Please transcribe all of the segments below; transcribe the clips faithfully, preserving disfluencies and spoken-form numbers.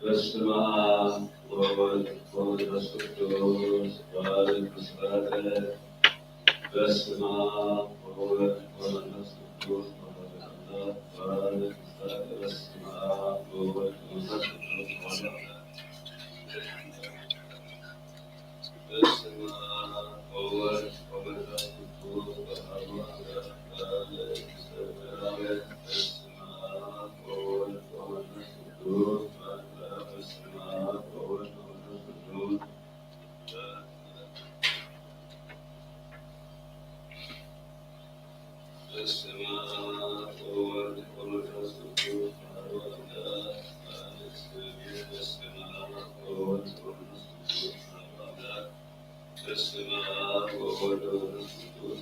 በስመ አብ ወወልድ ወመንፈስ ቅዱስ ባርክ ምስራተ። በስመ አብ ወወልድ ወመንፈስ ቅዱስ ወወልድ አምላክ ባርክ ምስራተ። በስመ አብ ወወልድ ወመንፈስ ቅዱስ ወወልድ አምላክ። በስመ አብ ወወልድ ወመንፈስ ቅዱስ ወወልድ አምላክ ባርክ ምስራተ። በስመ አብ ወወልድ ወመንፈስ ቅዱስ። በስመ አብ ወወልድ ወመንፈስ ቅዱስ። በስመ አብ ወወልድ ወመንፈስ ቅዱስ አሐዱ አምላክ። በስመ አብ ወወልድ ወመንፈስ ቅዱስ አሐዱ አምላክ። በስመ አብ ወወልድ ወመንፈስ ቅዱስ።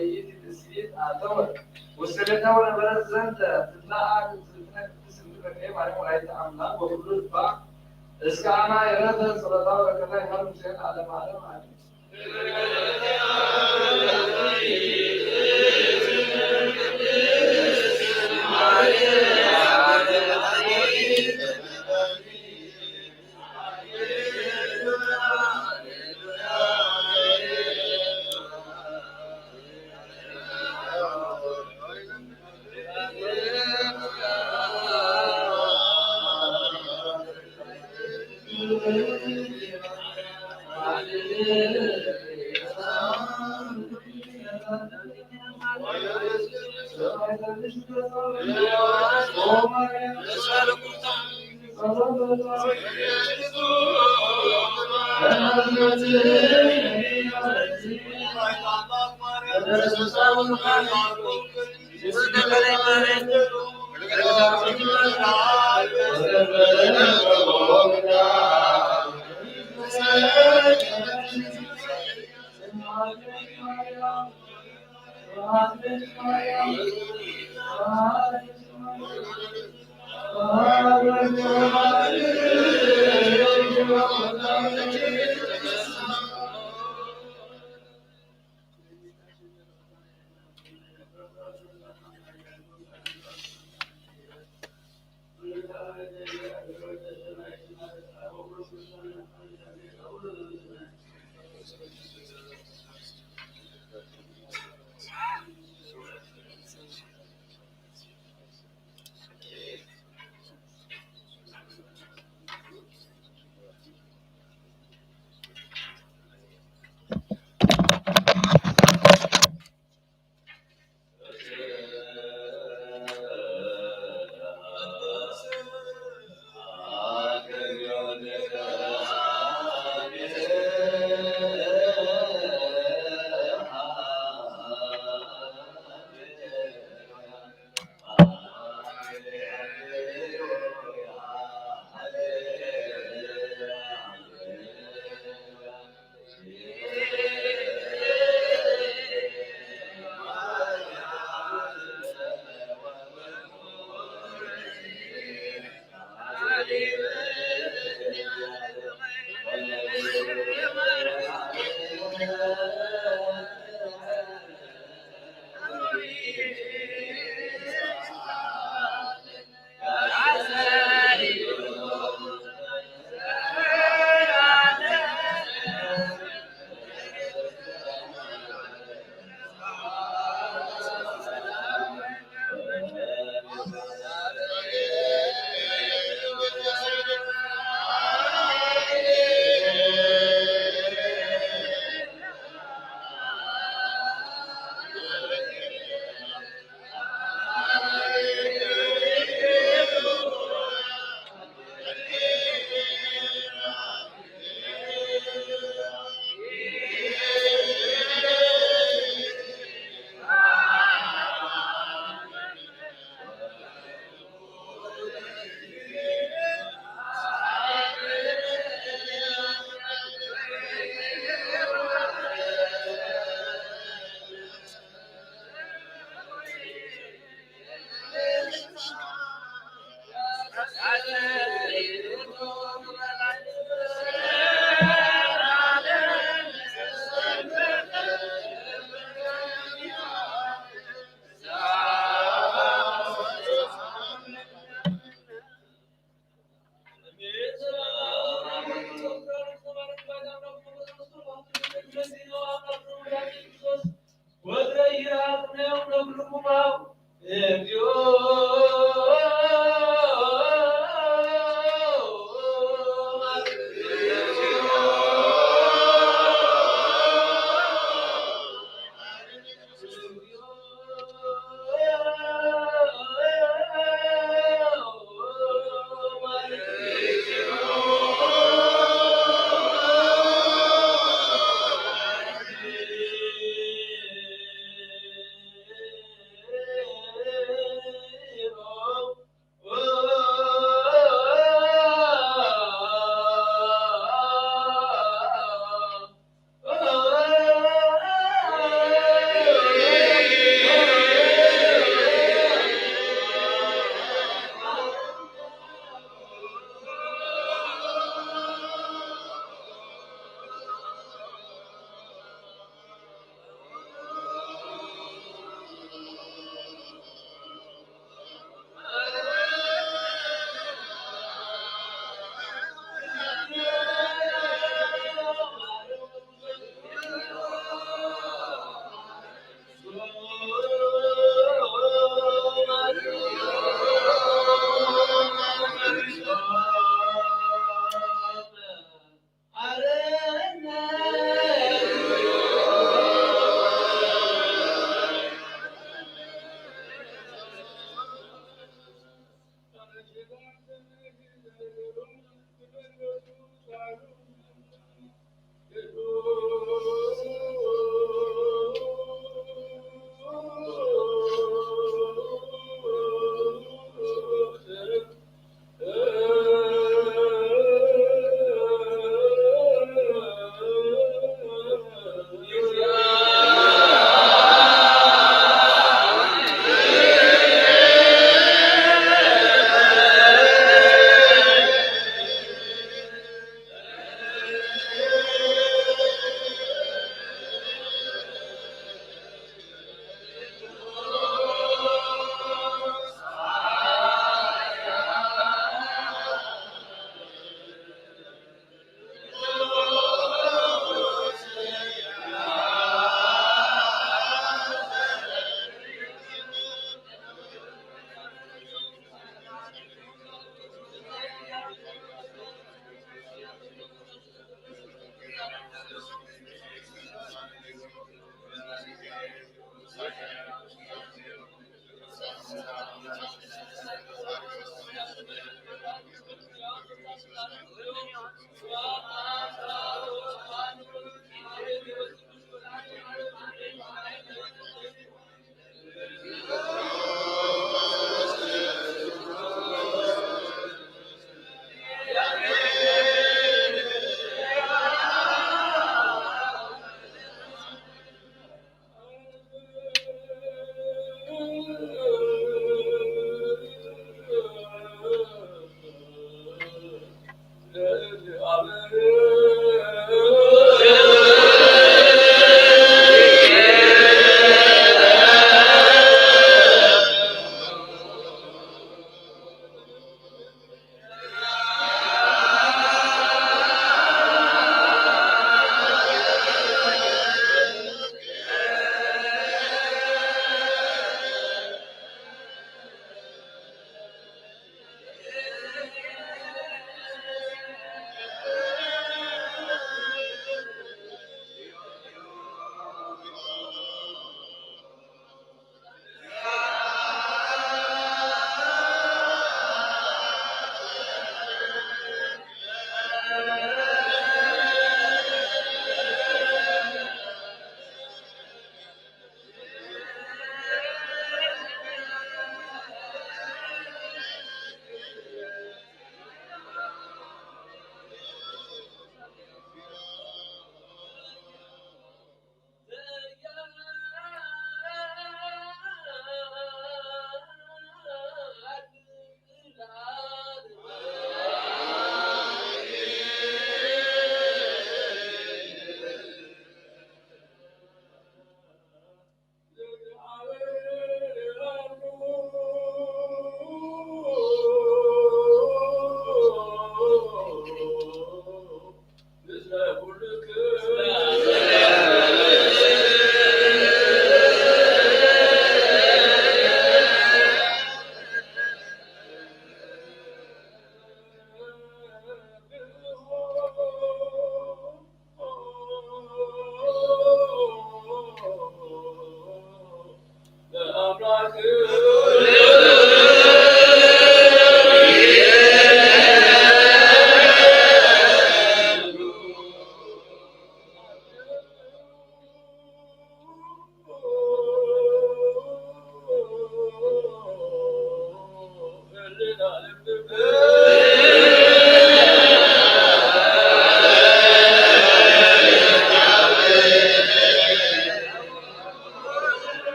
ويأتي تسليت آتور. والسلام تاعنا برز زنده، تطلع آدم زنده، تسلم تبقى كيف عليهم رأيت أملاك وفلوس بقى. إسكا أنا يرد صلاة الله كذا يهرم شيء على ما على ما عليه.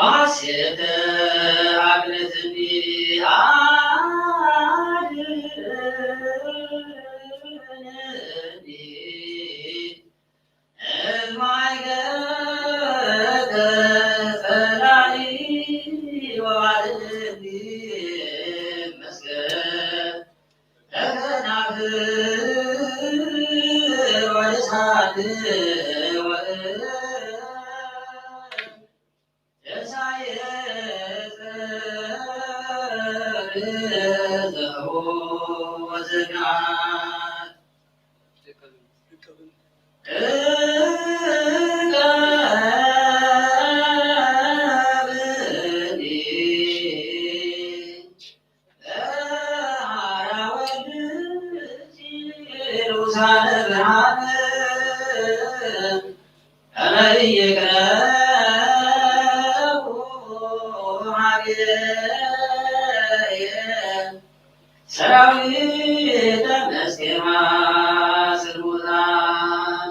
ሐሴተ አግነትኒ አድነኒ እማይገ ተፈላሊ ወባልኒ መስገን ለከናፍር ወልሳን ወእም ሰራዊተ መስቴማ ስልሙታን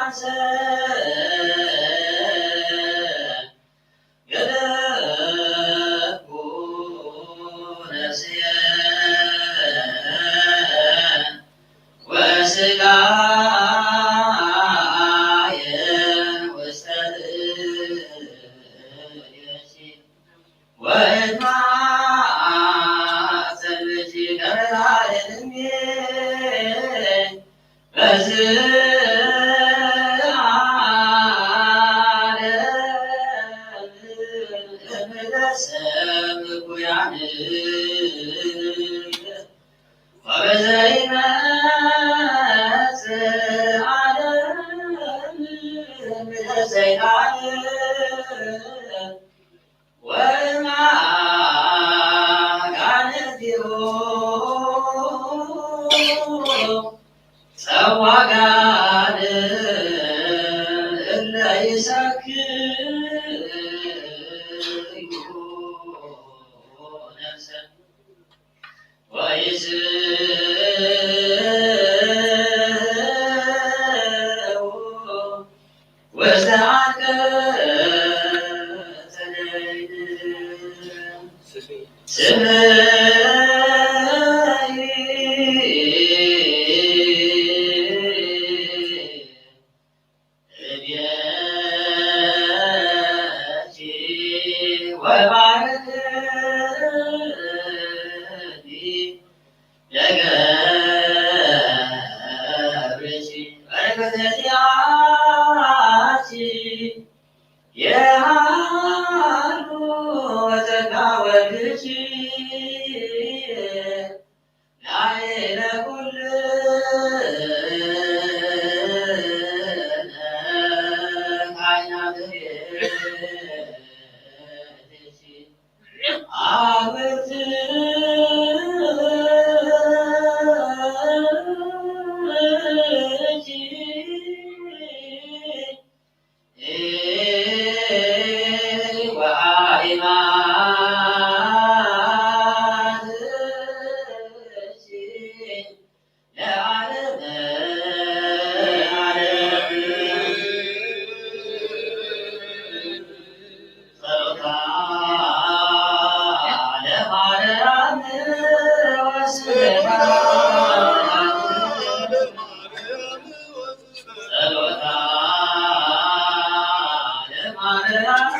አንሰ ገደፍኩ ነፍስየ ወስጋየ ውስተ እዴኪ ወእትማጸን ብኪ ከመ ታድንኒ በዝህ ዓለም እምነ ሰብ እኩያን ወበዘ ይመጽእ ዓለም እምነ ሰይጣን ወእምአጋንንቲሁ ጸዋጋን እለ ይሰክዩ ነፍሰ ወይስኡ ውስተ አንቀጸ ደይን ስምዒ እዴኪ ወባርኪ ለገብርኪ በረከተ ዚአኪ የሃሉ ወጸጋ ወልድኪ ላዕለ ኩልነ ካይናተ ቤትኪ አግብርትኪ ወአእማትኪ ለዓለመ ዓለም። ጸሎታ ለማርያም ወስብሐት። ጸሎታ ለማርያም።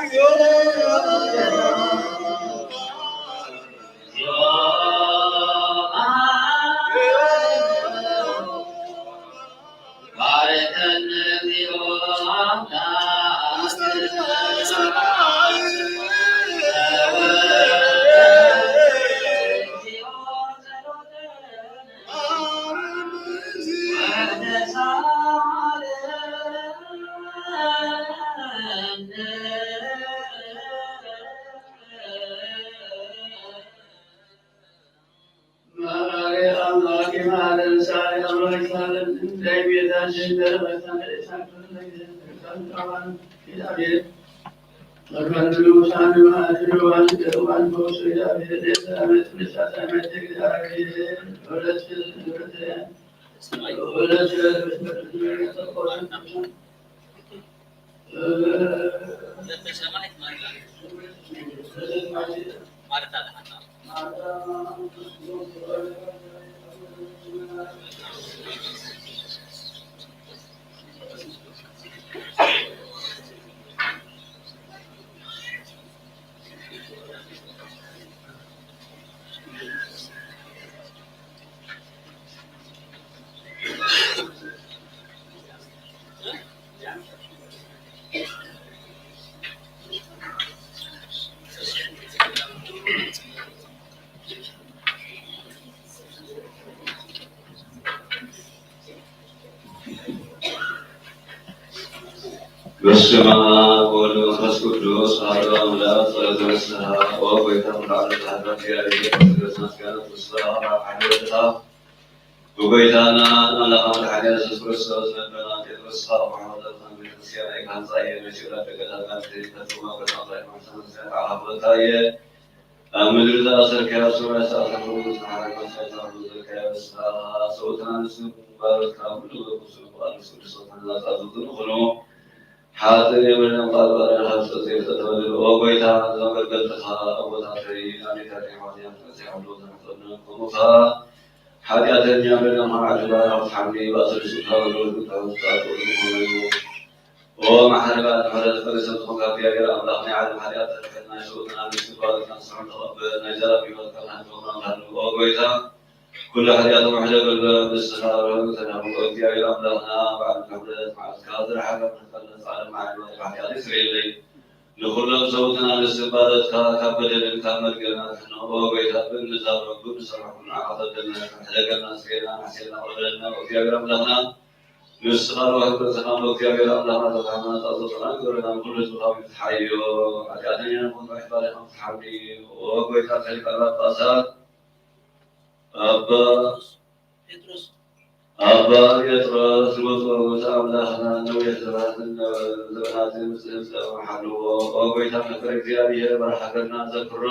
መሐሪ አምላክ ይማረን፣ ሳሪ አምላክ ይማረን። እንደ ቤታችን ደረሰን። በስመ አብ ወወልድ ወመንፈስ ቅዱስ አሐዱ አምላክ። ጸሎተ ንስሐ። ኦ ጎይታ፣ ኩሉ ዓለም ተሐድራ እግዚአብሔር፣ በክርስቶስ መስቀል ንስሐ ሐድረታ። በጎይታና አምላክ መድኃኒነ ኢየሱስ ክርስቶስ፣ ለበና ጴጥሮስ ሐዋርያ፣ ቤተክርስቲያን ካንጻየ መሲላ ደቀታ ጋር ተጠቅማ በጣም ላይ ማሰመሰያ አሁታየ አምድር ዘአሰርካያ ሱራ ሰአተፉ ዘሐረከ ሰይጣን ዘካያ በስራ ሰውትና ንስም ባረካ ሁሉ በቁሱ ባሉ ስድስት ሰውትና ጻዙትን ሆኖ ሐጥን የምንም ቃል ባሪያ ሐሰት የተተወለደ ኦ ጎይታ፣ ዘመገልገልትኻ አቦታተይ አቤታተይ ሐዋርያ ተመጽያ ሁሉ ዘመጠነ ከሙኻ ሐጢአተኛ በደም ሐማዕድ ባሪያ ሐምሊ ባስር ስታ ወደ ወዱ ታውጣ ወዱ ሆኖ ኦ መሐሪ ባል ምሕረት ፈሪሰ ዝኾንካ እግዚኣብሔር ኣምላኽ ናይ ዓለም ኃጢኣት ተርሕቅና፣ ናይ ሰውትና ንስባል ንስሐ ተቐበል፣ ናይ ዘላለም ሕይወት ካህን ትኾን ኣምላኽ ኦ ጎይታ፣ ኩሉ ኃጢኣት ወሕደ በልበ ንስኻ ርህም ተናሙ። ኦ እግዚኣብሔር ኣምላኽና፣ በዓል ምሕረት መዓልትካ ዝረሓቀ ምሕረት ጻድቅ መዓልቲ ኃጢኣት ይስረየለይ። ንኹሎም ሰውትና ንስባለትካ ካብ በደልን ካብ መርገምን ኣድሕኖ። ኦ ጎይታ፣ ብእንዛረቦ ብእንሰርሖ ኩሉ ንዓኻ ተበደልና፣ ሕደገልና፣ ስረየና፣ ኣሕስየና፣ ቕረበልና። ኦ እግዚኣብሔር ኣምላኽና፣ ንስኻ ርዋህ ቅዱስና ኦ እግዚኣብሔር ኣምላኽና ተባህና ጻድቅና ግበረና፣ ንኹሉ ህዝብኻ ትሓዮ፣ ኃጢኣተኛ ንኹን ባሕባሪ ከም ትሓምኒ። ኦ ጎይታ ከሊቀ ጳጳሳት ኣባ ጴጥሮስ፣ ኣባ ጴጥሮስ ንመጽወ ኣምላኽና ነዊሕ ዘመናትን ዘመናትን ምስ ህዝብ ሓልዎ። ኦ ጎይታ ፍቅር እግዚኣብሔር በረኻ ሃገርና ዘክሮ።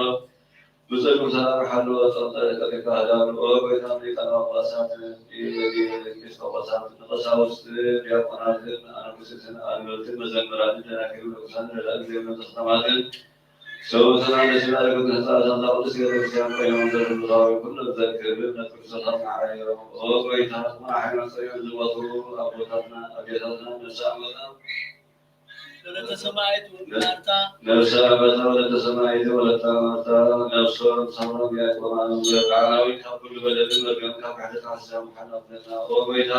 ብጽድቁ ሰላም ሓሎ ጸንተ ቀሪብካ ህዳም። ኦ ጎይታ፣ ሊቃነ ጳጳሳት፣ ኤጲስቆጶሳት፣ ንቀሳውስት፣ ዲያቆናትን፣ ኣናጉስትን፣ ኣልበልትን፣ መዘምራንን፣ ደናግልን፣ ንጉሳን፣ ረዳእ ጊዜ መተኽተማትን፣ ሰውትና ነሲና ርግት ህንጻ ዛንታ ቅድስት ቤተክርስቲያን ኮይኖም ዘርግታዊ ኩሉ ዘክር እምነት ቅዱሳት ንዓዮም። ኦ ጎይታ፣ ጽሙና ሓይማኖት ጸኒዖም ዝሞቱ ኣቦታትና፣ ኣዴታትና፣ ነፍሳም ወጻም ወለተ ሰማይት ወለተ ማርታ። ነፍሳም ወለተ ሰማይት ወለተ ማርታ። ነፍሶም ሰማም ያቆማን ወለተ ዓራዊት ካብ ኩሉ በደልን መርገምን ካብ ክሕደት ኣሕዛብ ምሓን ኣፍለና። ኦ ጎይታ፣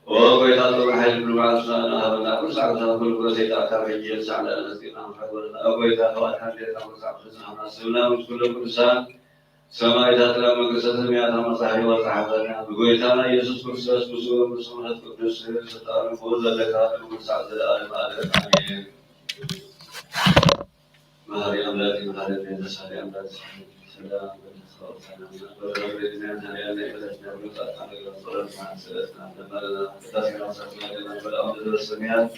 ኦ ጎይታ፣ ጥበብ ሓይል ኩሉ ባዕልስና እናሃበና፣ ኩሉ ሳዕ ብሳዕ ኩሉ ግብረ ሰይጣን ካብ ሕጂ ንሳዕ እንዳነጽና ምሕረት በለና። ኦ ጎይታ፣ ተባዕካ እንዴታ ኩሉ ሳዕ ብሳዕ ስምና ምስ ኩሎም ቅዱሳን ሰማይታትና መንግስተ ሰማያት መጻሕፍት ወጸሓፈና ብጎይታና ኢየሱስ ክርስቶስ ብስሙ ብስሙ መንፈስ ቅዱስ ስልጣን ክቡር ዘለካ ንጉስ ሳዕ ዘለዓለም ዓለም ኣሜን። መሐሪ ኣምላክ መሐሪ ተሳሪ ኣምላክ ሰላም ሰማያት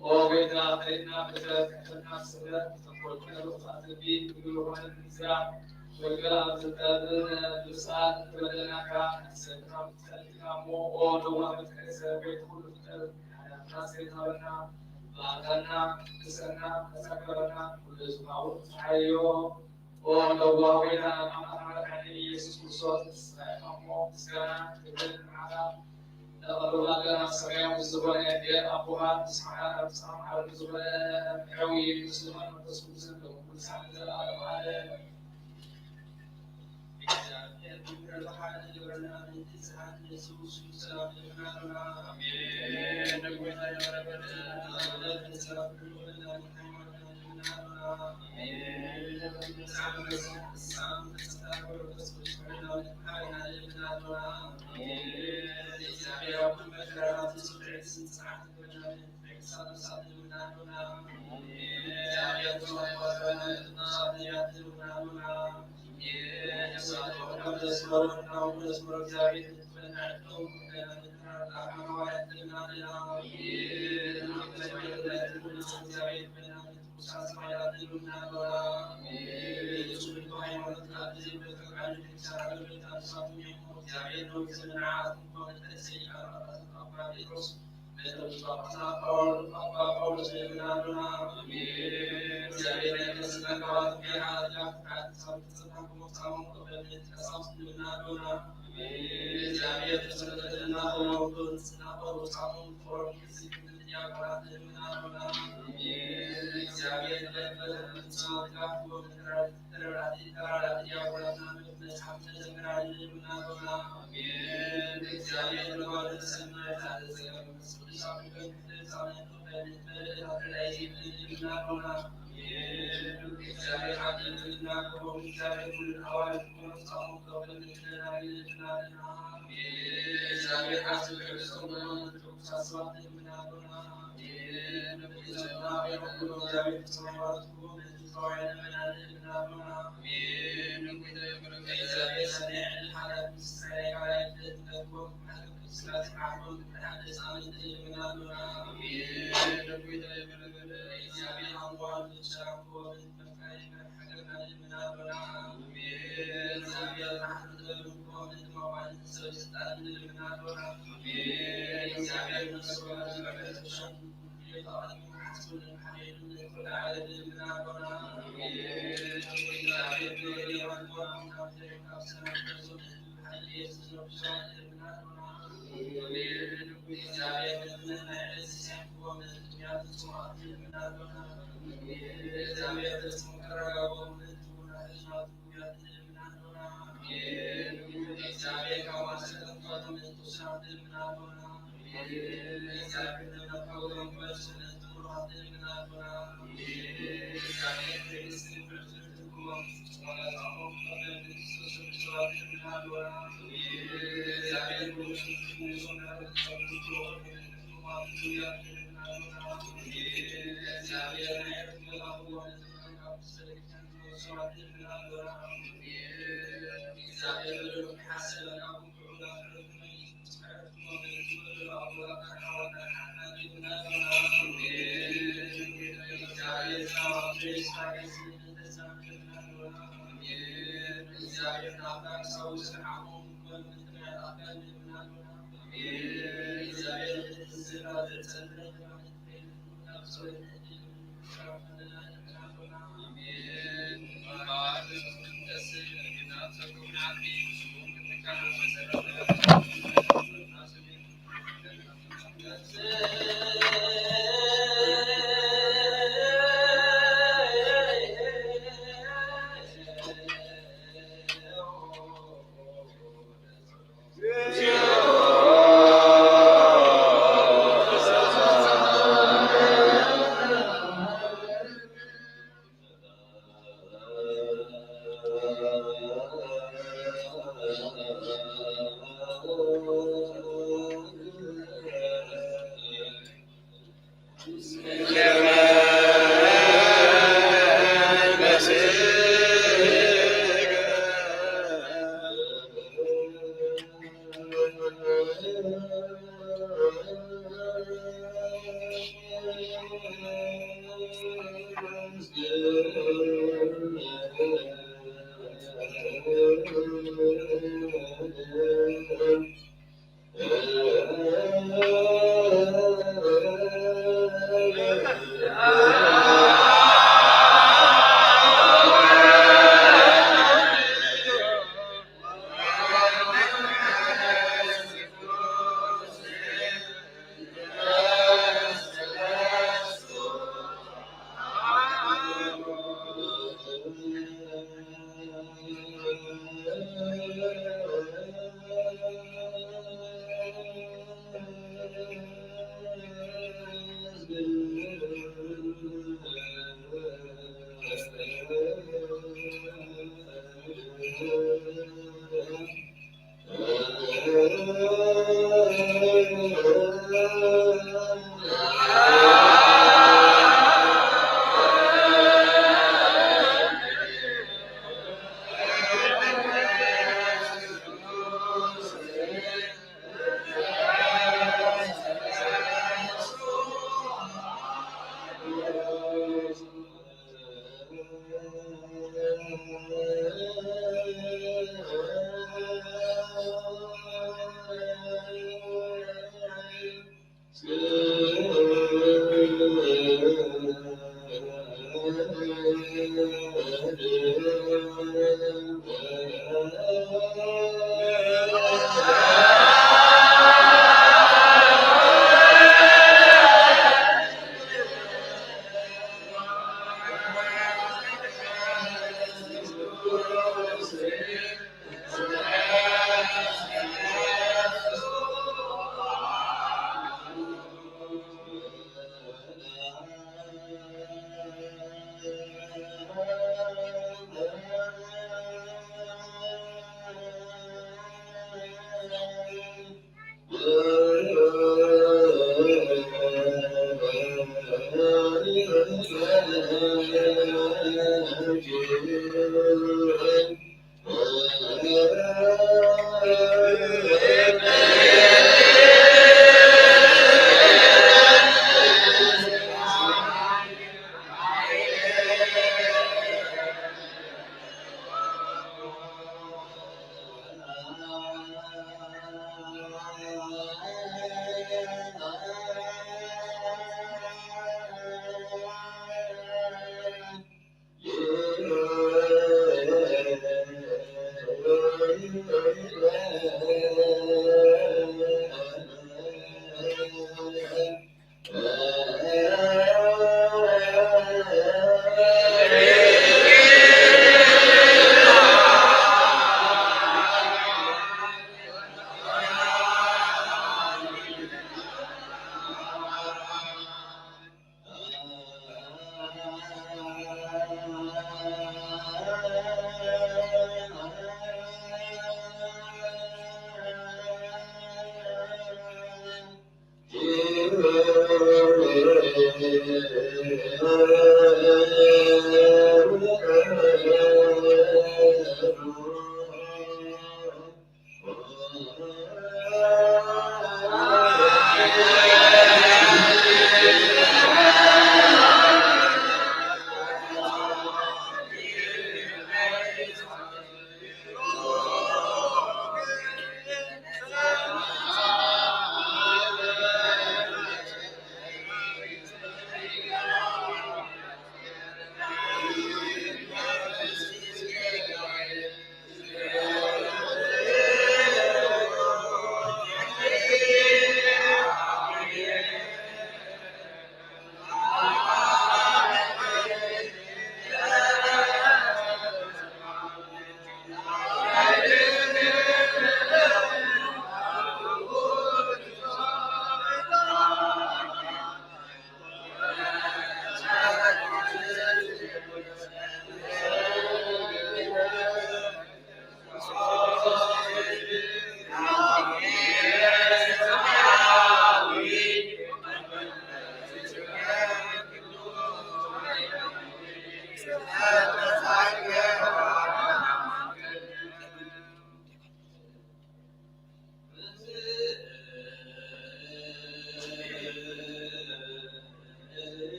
ኦ ጌታ፣ ሐጢአትና በደል ከሐጢአትና ስለ ተንኮልና ርኩሳት ትንቢት ምግብ ሆነን እንዝራ። ወልገላ ምትጠብን ልብሳት ተበደልናካ፣ ሰብና ምትጠልቃሞ። ኦ ለዋህ መትቀደሰ ቤት ሁሉ ፍጥረት ሐጢአትና ስለ ታበና፣ ባርካና፣ ቅድሰና፣ ተጸቀበና፣ ሁሉ ዝማውን ተሐዮ። ኦ ለዋህ ጌታ፣ አምላክ መድኃኒነ ኢየሱስ ክርስቶስ፣ ምስጋና፣ ክብር፣ መዓዛ ለቀረበ ለሰማያዊ ዝኾነ ጌር አቦሃ፣ ምስጋና ለጻማ ዓለም ዝኾነ ሕዊ፣ ምስለ መንፈስ ቅዱስ ለኩሉ ሰዓት ለዓለመ ዓለም።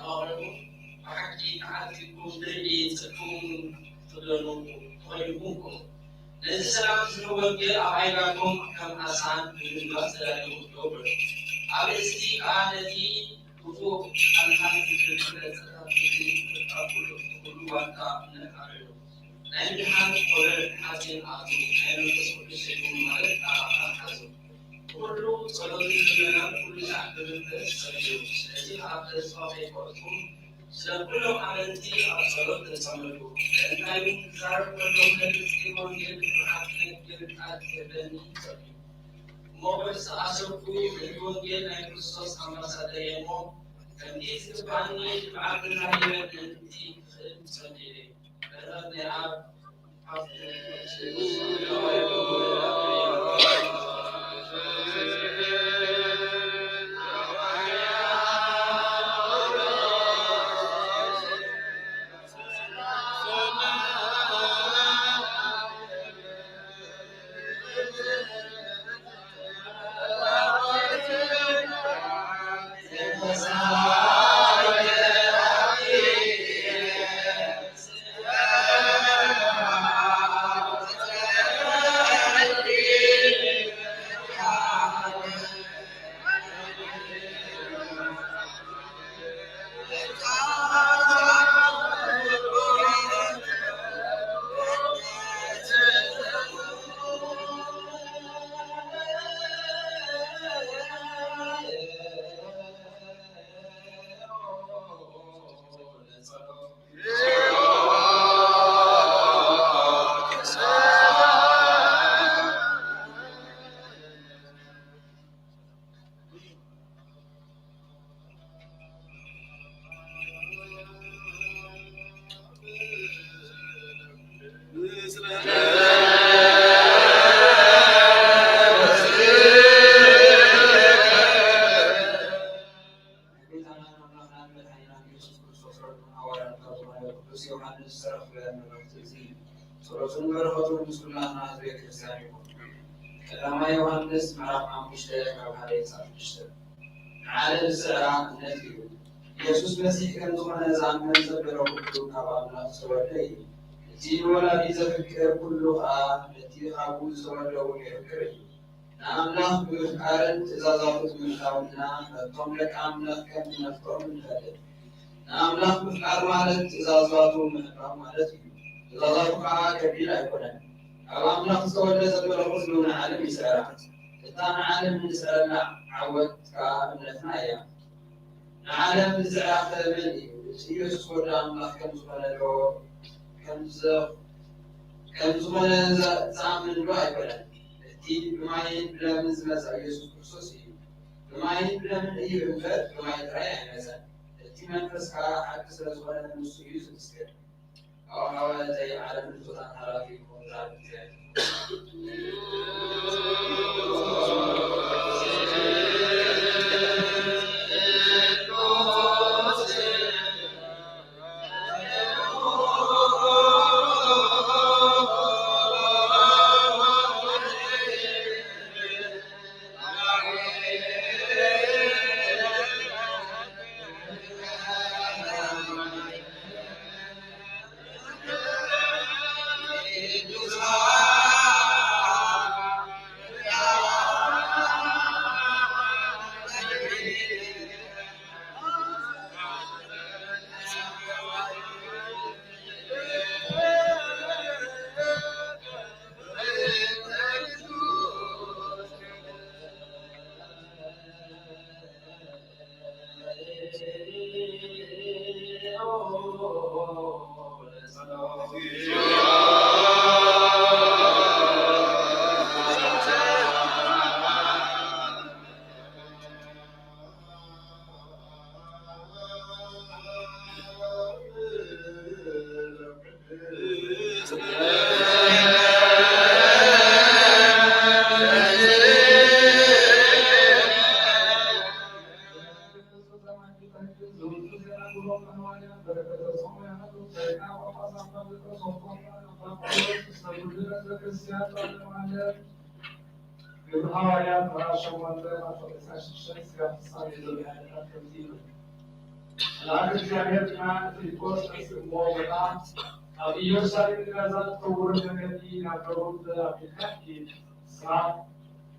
ኣባልኩም ብሓቂ ተዓዚብኩም ትርኢ ጽድቅኩም ትደንቁ ተኾይንኩም። ነዚ ሰላም ዝህብ ወንጌል ኣብ ኣእጋርኩም ከም ኣሳን ንምግላጽ ተዳለዉ ገብሩ። ኣብ እዚ ከኣ ነቲ ክፉእ ቃልካ ዝፍለጥ ጸጥታ ክትፍጸም ኩሉ ዋልታ እምነት ኣበዩ። ናይ ምድሓን ቆርበት ሓጺን ኣቱ፣ ናይ መንፈስ ቅዱስ ሰይፍኩም ማለት ቃል ኣምላኽ ሓዙ። ኩሉ ጸሎትን ልመናን ኩሉ ሰዓት ብመንፈስ ጸልዩ። ስለዚ ኣብ ተስፋ ከይቆረጽኩም ስለ ኩሎም ኣመንቲ ኣብ ጸሎት ተጸመዱ። እንታይ እውን ክዛረብ ከለኹ ነቲ ጽድቂ ወንጌል ብትብዓት ክነግር ቃል ክህበኒ ጸልዩ። እሞ ብዝተኣሰርኩ ነቲ ወንጌል ናይ ክርስቶስ ኣምባሳደር እየ እሞ፣ ከምቲ ዝግባኣኒ ትብዓት እናሃለወ ምእንቲ ክኽእል ጸልዩለይ። በረኸት ናይ ኣብ ዝተረኽበ መልእኽቲ እዚ ጸሎቱን በረኸቱን ምስ ኩላትና ህዝበ ክርስቲያን ይኹን። ቀዳማይ ዮሃንስ ምዕራፍ ሓሙሽተ ካብ ሓደ ክሳብ ሽዱሽተ። ንዓለም ዝስዕራ እምነት እዩ። ኢየሱስ መሲሕ ከም ዝኾነ ዝኣምን ዘበለ ኩሉ ካብ ኣምላኽ ዝተወልደ እዩ። እቲ ንወላዲ ዘፍቅር ኩሉ ኸኣ ነቲ ካብኡ ዝተወልደ እውን የፍቅር እዩ። ንኣምላኽ ብምፍቃርን ትእዛዛቱ ብምሕላውንና ነቶም ደቂ ኣምላኽ ከም እነፍቅሮም ንፈልጥ። ንኣምላኽ ምፍቃር ማለት ትእዛዛቱ ምሕላው ማለት እዩ። ትእዛዛቱ ከኣ ከቢድ ኣይኮነን። ካብ ኣምላኽ ዝተወልደ ዘበለ ኩሉ ንዓለም ይስዕራ። እታ ንዓለም እንስዕረላ ዓወት ከኣ እምነትና እያ። ንዓለም ዝስዕራ ኸ መን እዩ? እቲ ኢየሱስ ወዲ ኣምላኽ ከም ዝኾነ ዶ፣ ከም ዘ-፣ ከም ዝኾነ ዘ-፣ ዝኣምን ዶ ኣይኮነን? እቲ ብማይን ብደምን ዝመጸ ኢየሱስ ክርስቶስ እዩ። ብማይን ብደምን እዩ እምበር፣ ብማይ ጥራይ ኣይመጸን። እቲ መንፈስ ከኣ ሓቂ ስለ ዝኾነ፣ ንሱ እዩ ዝምስክር። ኣወ፣ ሓዋርያተይ፣ ዓለምን ፍጥረታትን ሓላፊ ይኹን፣ ዛብት ግብረ ሃዋርያት ምዕራፍ ሸሞንተ ቁጽሪ ዒስራን ሽዱሽተን እስከ ፍጻሜ ዘሎ ሓይልታት ከምዚ ይብል። መልኣክ እግዚኣብሔር ድማ ንፊልጶስ፣ ተስእሞ ቦታ ኣብ ኢየሩሳሌም ንገዛ እተውር መንገዲ ናብ ደቡብ ኣቢልካ ኪድ፣ ንስኻ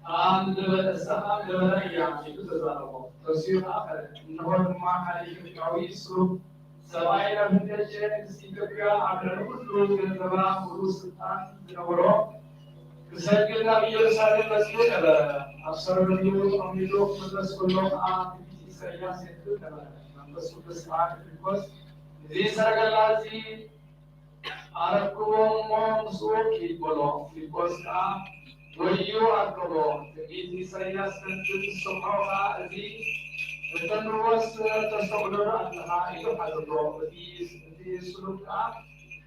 ከኣ ምድረ-፣ ንሳ ከኣ ምድረ በዳ እያ ኢሉ ተዛረቦ። ተሲኡ ከኣ ከደ። እንሆ ድማ ሓደ ኢትዮጵያዊ ስሩግ ሰብኣይ ናብ ህንደኬ ንግስቲ ኢትዮጵያ ኣብ ልዕሊ ኩሉ ገንዘባ ሙሉእ ስልጣን ዝነበሮ ክሰግድ ናብ ኢየሩሳሌም በጺሑ ነበረ። ኣብ ሰረገላኡ ተቐሚጡ ክምለስ ከሎ ከኣ ትንቢት ኢሳይያስ የንብብ ነበረ። መንፈስ ቅዱስ ከኣ ንፊልጶስ፣ ነዚ ሰረገላ እዚ ኣረክቦ እሞ ምስኡ ኪድ በሎ። ፊልጶስ ከኣ ወድዩ ኣርከቦ። ትንቢት ኢሳይያስ ከንቱ ምስ ሰምዖ ከኣ፣ እዚ እተንብቦስ ተስተውዕሎ ዶ ኣለኻ? ኢሉ ሓተቶ። እቲ፣ እቲ ስሉብ ከኣ፣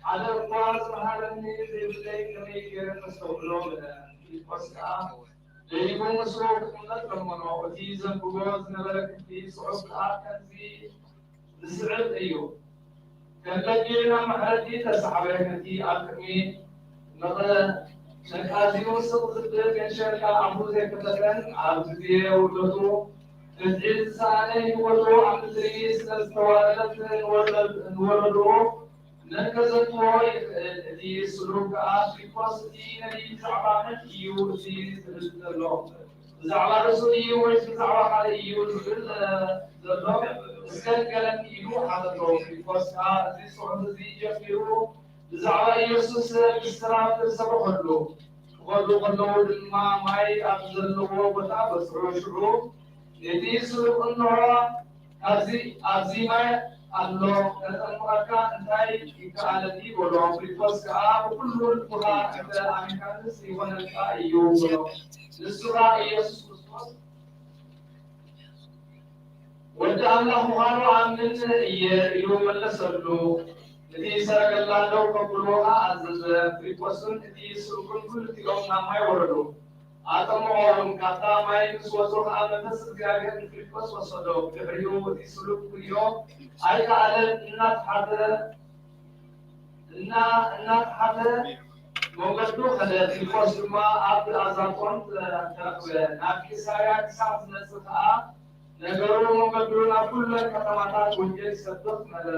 ሓደ እኳ ዝመሃረኒ ዘይብለይ ከመይ ገይረ ከስተውዕሎ? በለ። ፊልጶስ ከኣ ደይቡ ምስኡ ክቕመጥ ለመኖ። እቲ ዘንብቦ ዝነበረ ክፍሊ ጽሑፍ ከኣ ከምዚ ዝስዕብ እዩ። ከም በጊዕ ናብ ማሕረዲ ተሳዕበ፣ ነቲ ኣብ ቅድሚ መቐ-፣ መቃዝዩ ስቕ ዝብል ገንሸል ከኣ ኣፉ ዘይከፈተን፣ ኣብ ግዜ ውርደቱ ፍትሒ ዝሰኣነ፣ ህይወቱ ኣብ ምድሪ ስለ ዝተዋረደት ንወረ-፣ ንወረድኦ መን ከዘንትዎ ይኽእል? እቲ ስሉብ ከኣ ፊልጶስ፣ እቲ ነቢይ ብዛዕባ መን እዩ እዚ ዝብል ዘሎ? ብዛዕባ ርእሱ እዩ ወይስ ብዛዕባ ካልእ እዩ ዝብል፣ እ፣ ዘሎ? እስከ ንገረኒ ኢሉ ሓተቶ። ፊልጶስ ከኣ እዚ ጽሑፍ እዚ ጀሚሩ ብዛዕባ ኢየሱስ ብስራት ሰበኸሉ። ክኸዱ ከለዉ ድማ ማይ ኣብ ዘለዎ ቦታ በጽሑ። ሽዑ እቲ ስሉብ፣ እንሆ፣ ኣብዚ፣ ኣብዚ ማይ ኣሎ፣ ከጠምቐካ እንታይ ይከኣለኒ? በሎ። ፊልጶስ ከኣ ብኹሉ ልብኻ እንተ ኣሚንካንስ ይኾነልካ እዩ በሎ። ንሱ ከኣ ኢየሱስ ክርስቶስ ወዲ ኣምላኽ ምዃኑ ኣምን እየ ኢሉ መለሰሉ። ነቲ ሰረገላ ደው ከብልዎ ከኣ ኣዘዘ። ፊልጶስን እቲ ስሩግን ክልቲኦም ናብ ማይ ወረዱ። ኣጠመቖ እውን። ካብታ ማይ ምስ ወጹ ከኣ መንፈስ እግዚኣብሔር ንፊልጶስ ወሰዶ። ብድሕሪኡ እቲ ስሉብ ክርእዮ ኣይከኣለን። እናተሓተ እና፣ እና ተሐተ መንገዱ ከደ ፊልጶስ ድማ ኣብ ኣዛጦን ተረኽበ። ናብ ቂሳርያ ክሳዕ ዝመጽእ ከኣ ነገሩ መንገዱ ናብ ኩለን ከተማታት ወንጌል ይሰብኽ ነበረ።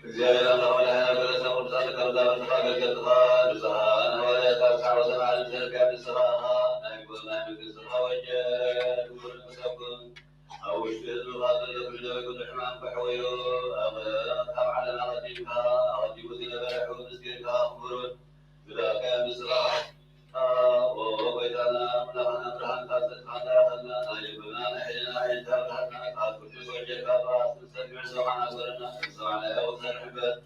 እግዚአብሔር አምላክ ወመድኃኔ ዓለም ቅዱሳን ቅዱሳን ተከብዳ በተፋቀር ገጽታ ቅዱሳን ሐዋርያት አስራ ወሰን ዓለም ዘርጋ ብስራኻ ናይ ጎና መንግስት ተወጀ ክቡር ተሰኩን ኣብ ውሽጢ ህዝብኻ ዘሎ ኩሉ ደዌ ኩሉ ሕማም ከሕወዮ ኣብ ካብ ዓለም ኣቐዲምካ ኣቐዲሙ ዝነበረ ሕቡን ምስጢርካ ክቡርን ብላካ ምስራኻ ኦ ጎይታና ኣምላኽና ብርሃንካ ዘጥፋእና ያኸና ናይ ልብና ናይ ሕሊና ዓይንታ ብርሃንና ካብ ኩሉ ጎጀካ ባስ ንሰሚዕ ሰማዕና ጎረና ሰማዕናዮ ዘርሕበት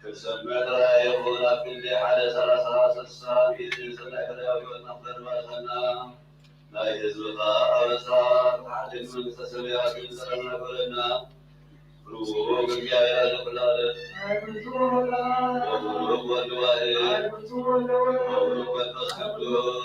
ክንሰምዕ ጥራይ ይኹን፣ ኣብ ክንዲ ሓደ ሰላሳ፣ ስልሳ፣ ሚእትን ሰናይ ፍሬያዊ ህይወትና ክተድባልኸና፣ ናይ ህዝብኻ ኣበሳ ክትሓድግ መንግስተ ሰማያት ይምጸና በለና። ብሩክ እግዚኣብሔር ኣለ ኩሉ ዓለም። ወብሩክ ወልድ ዋሕድ። ወብሩክ መንፈስ ቅዱስ።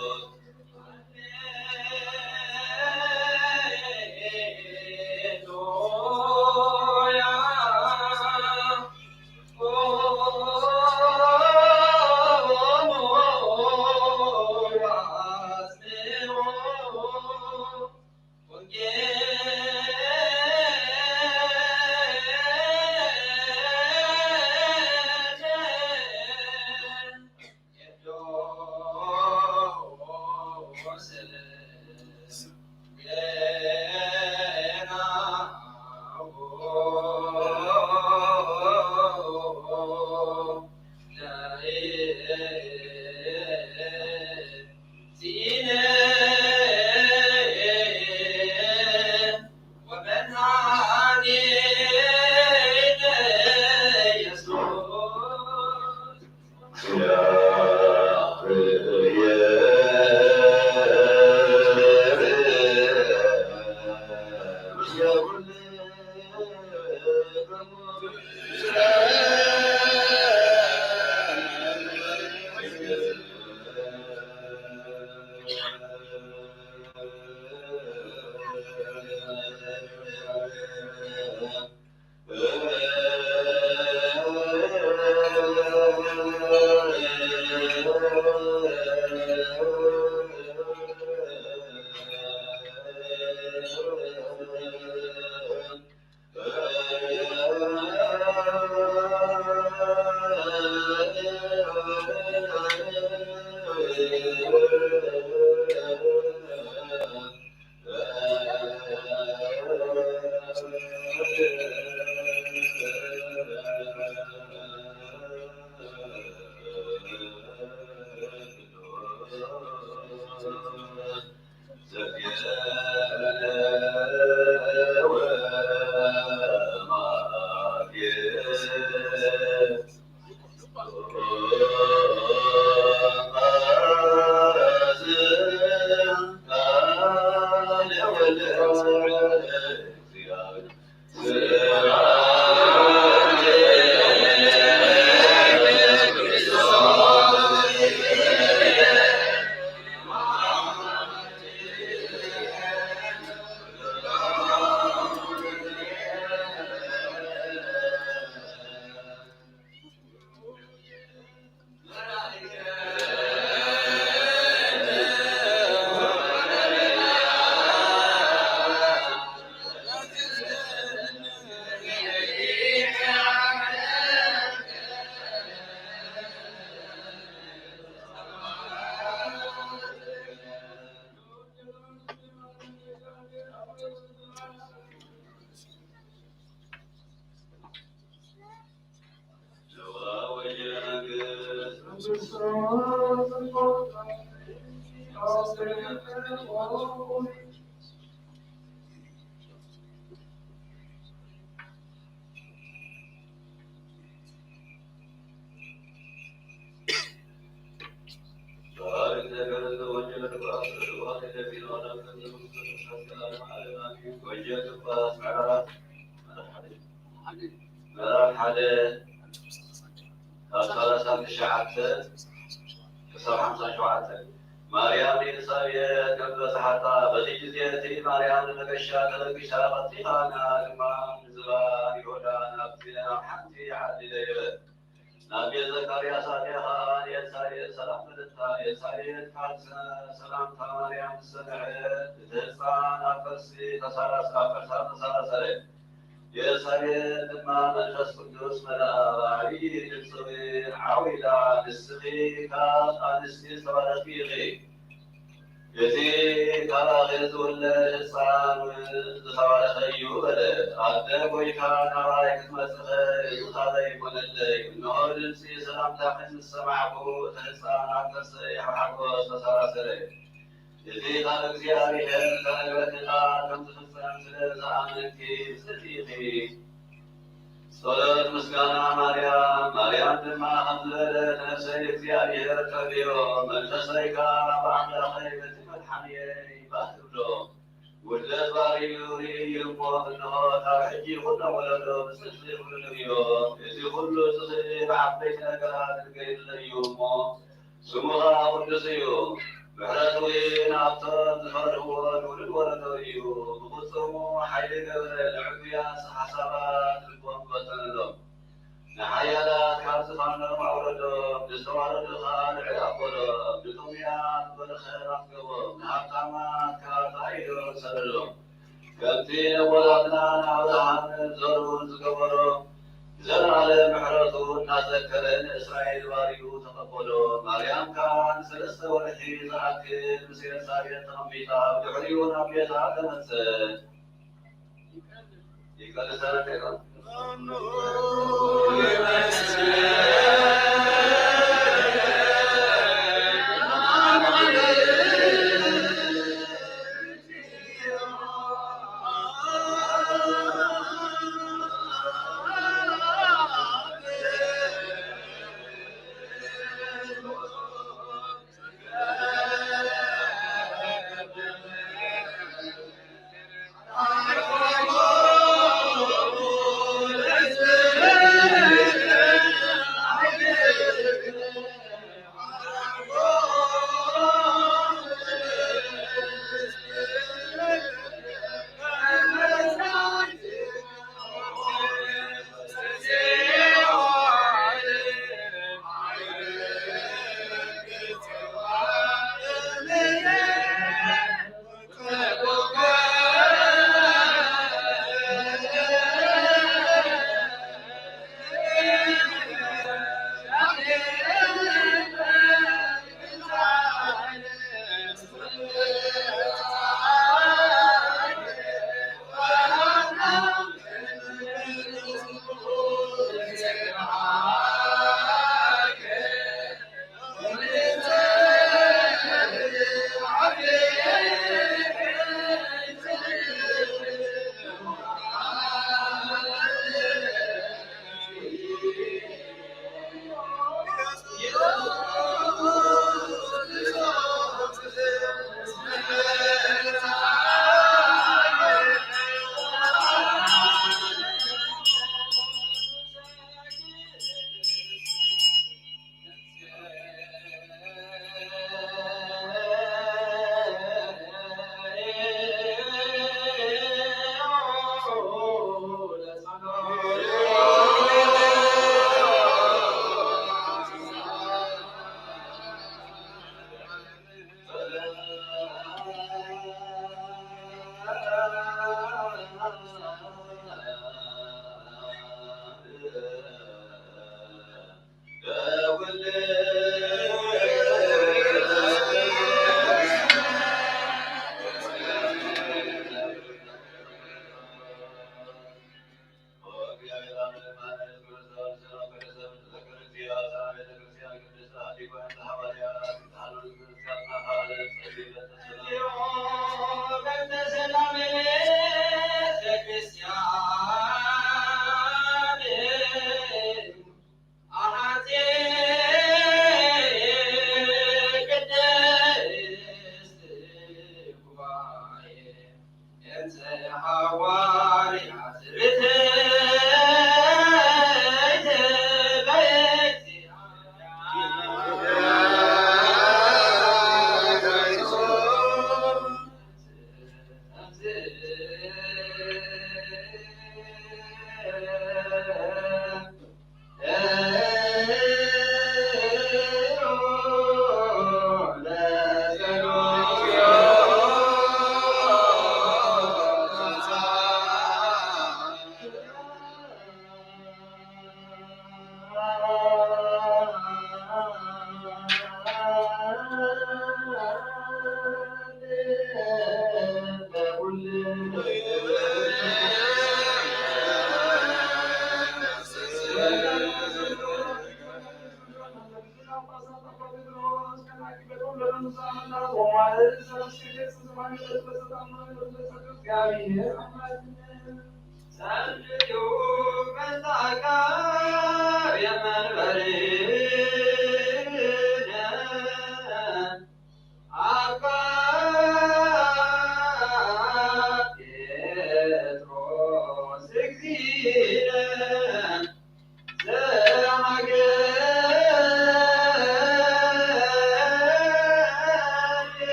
ምዕራፍ ሓደ ካብ ሰላሳ ትሽዓተ ክሳብ ሓምሳ ሸውዓተ። ማርያም ንኤልሳቤጥ ከም ዝበጽሓታ፣ በዚ ግዜ እቲ ማርያም ንመገሻ ተለጊሳ፣ ቀልጢፋ ድማ ንዝባን ይሁዳ ናብ፣ ናብ ሓንቲ ዓዲ ደየበት። ናብ ቤት ዘካርያስ ኣትያ ኸኣ ንኤልሳቤጥ ሰላም በለታ። ኤልሳቤጥ ቃል ሰ-፣ ሰላምታ ማርያም ምስ ሰምዐት፣ እቲ ህጻን ኣብ ከርሲ ተሳላስ-፣ ኣብ ከርሳ ተሳላሰለ። ኤልሳቤጥ ድማ መንፈስ ቅዱስ መልኣ፣ በዐቢይ ድምጺ ዐዊዳ፣ ንስኺ ካብ ኣንስቲ ዝተባረኽቲ ኢኺ። እቲ ካባኺ ዝውለድ ህጻን እውን ዝተባረኸ እዩ በለት። ኣደ ጐይታ፣ ናባይ ክትመጽእኸ እዚ ካበይ ኮነለይ? እንሆ ድምጺ ሰላምታኺ ምስ ሰማዕኩ፣ እቲ ህጻን ኣብ ከርሰይ ብሓጎስ ተሰራሰረ። እቲ ካብ እግዚኣብሔር ዝተነገረኪ ቃል ከም ዝፍጸም ስለ ዝኣመንኪ ብፅዕቲ ኢኺ። ጸሎት ምስጋና ማርያም። ማርያም ድማ ከምዚ በለት፣ ነፍሰይ እግዚኣብሔር ተርእዮ፣ መንፈሰይ ከኣ ብኣምላኸይ በቲ መድሓንየይ ባህ ትብሎ። ውርደት ባርዩ ርእዩ እሞ፣ እንሆ ካብ ሕጂ ኩሎም ወለዶ ብፅድቂ ይኹንኑ እዮም። እዚ ኩሉ ዝኽእል ብዓበይቲ ነገራት ዝገይርለ እዩ እሞ፣ ስሙ ኸኣ ቅዱስ እዩ። ምሕረቱ እውን ኣብቶም ዝፈርህዎ ንውሉድ ወለዶ እዩ። ብቕጽሙ ሓይሊ ገብረ፣ ንዕቡያት ሓሳባት ልቦም በተነሎም። ንሓያላት ካብ ዝፋኖም ኣውረዶም፣ ንዝተዋረዱ ኸኣ ልዕል ኣበሎም። ንጥሙያት በረኸት ኣጽገቦም፣ ንሃብታማት ከኣ ተኣይዶም ሰደዶም። ከምቲ ነቦታትና ንኣብርሃምን ዘርኡን ዝገበሮ፣ ንዘለኣለም ምሕረቱ እናዘከረ ንእስራኤል ባርዩ ተቐበሎ። ማርያም ከኣ ንሰለስተ ወርሒ ዝኣክል ምስ ኤልሳቤጥ ተቐሚጣ፣ ብድሕሪኡ ናብ ቤታ ተመልሰት። ይቀድሰ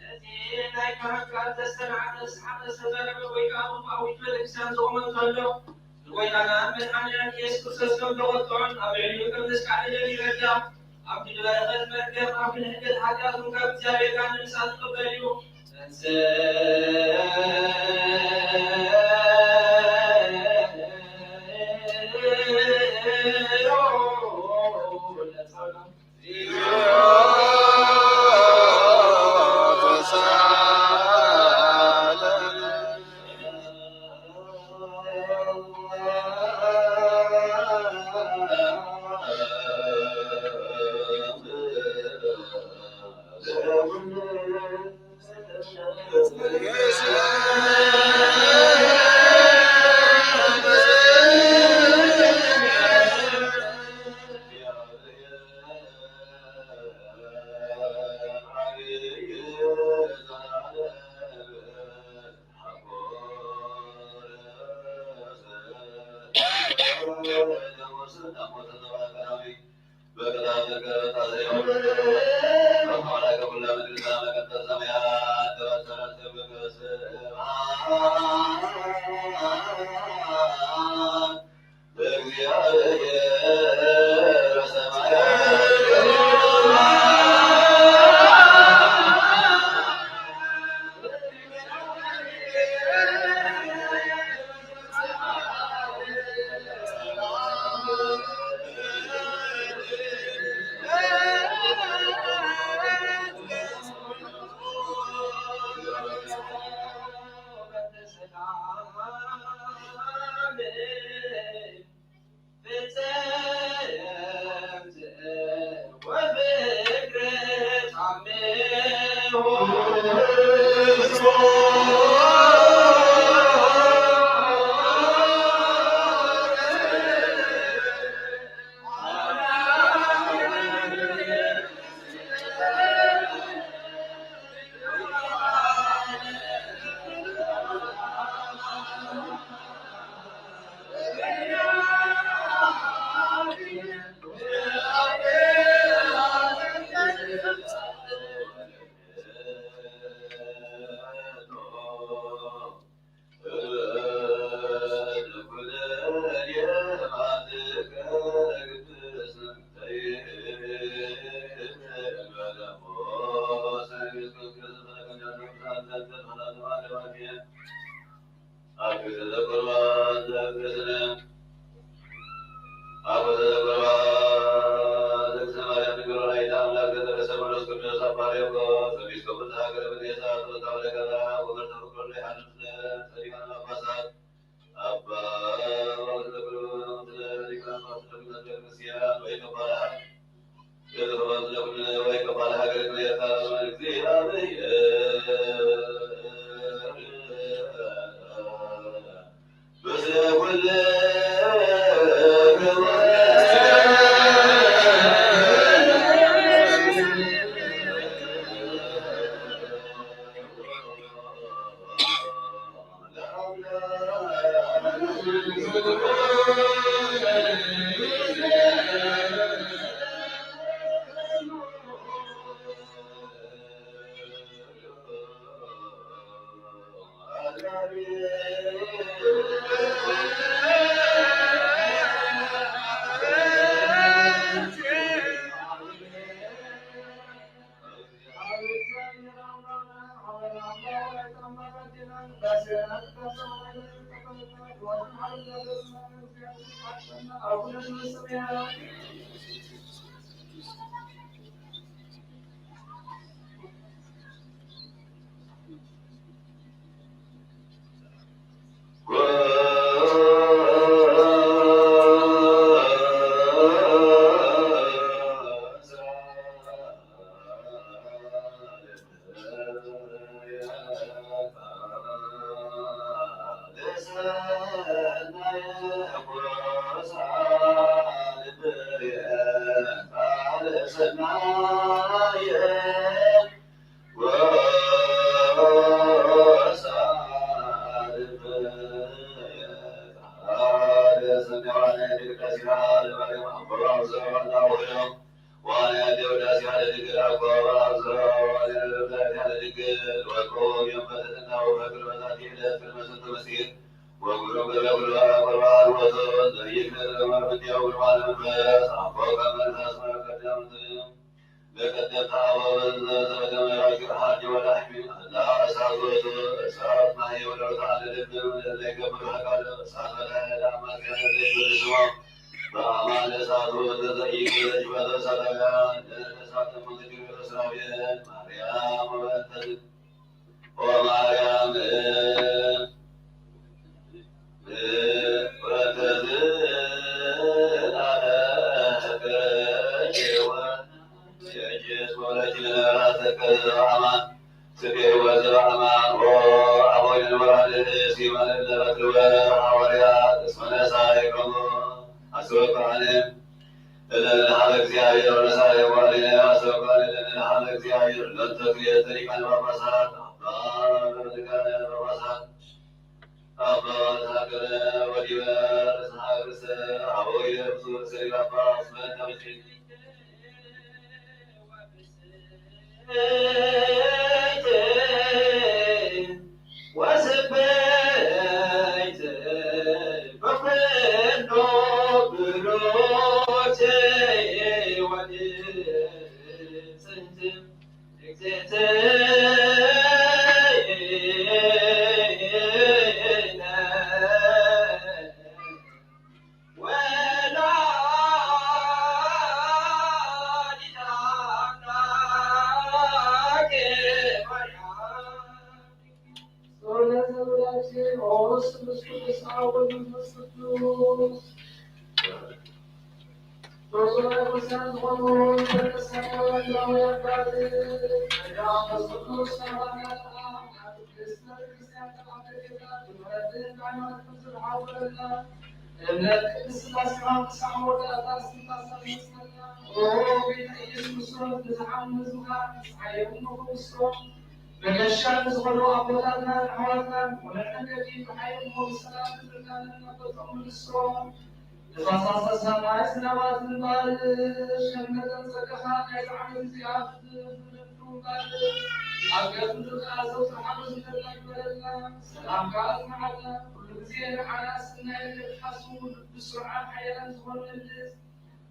እቲ ናይ ካህን ቃል ዘስተምዐ፣ ዘስሓተ፣ ዘስተዛረበ ወይ ከኣ ብመውት ቤተክርስቲያን ዝቆመ እንተሎ፣ ንጎይታና መድሓኒና ኢየሱስ ክርስቶስ ከም ዘቆጥዖን ኣብ ልዕሊኡ ከም ዘስካዕለለን ይረዳ። ኣብ ልዕሊ በረኸት መርገም፣ ኣብ ልዕሊ ሕደት ሓጢኣት እውን ካብ እግዚኣብሔር ጋር ንምሳል ዝቕበል እዩ።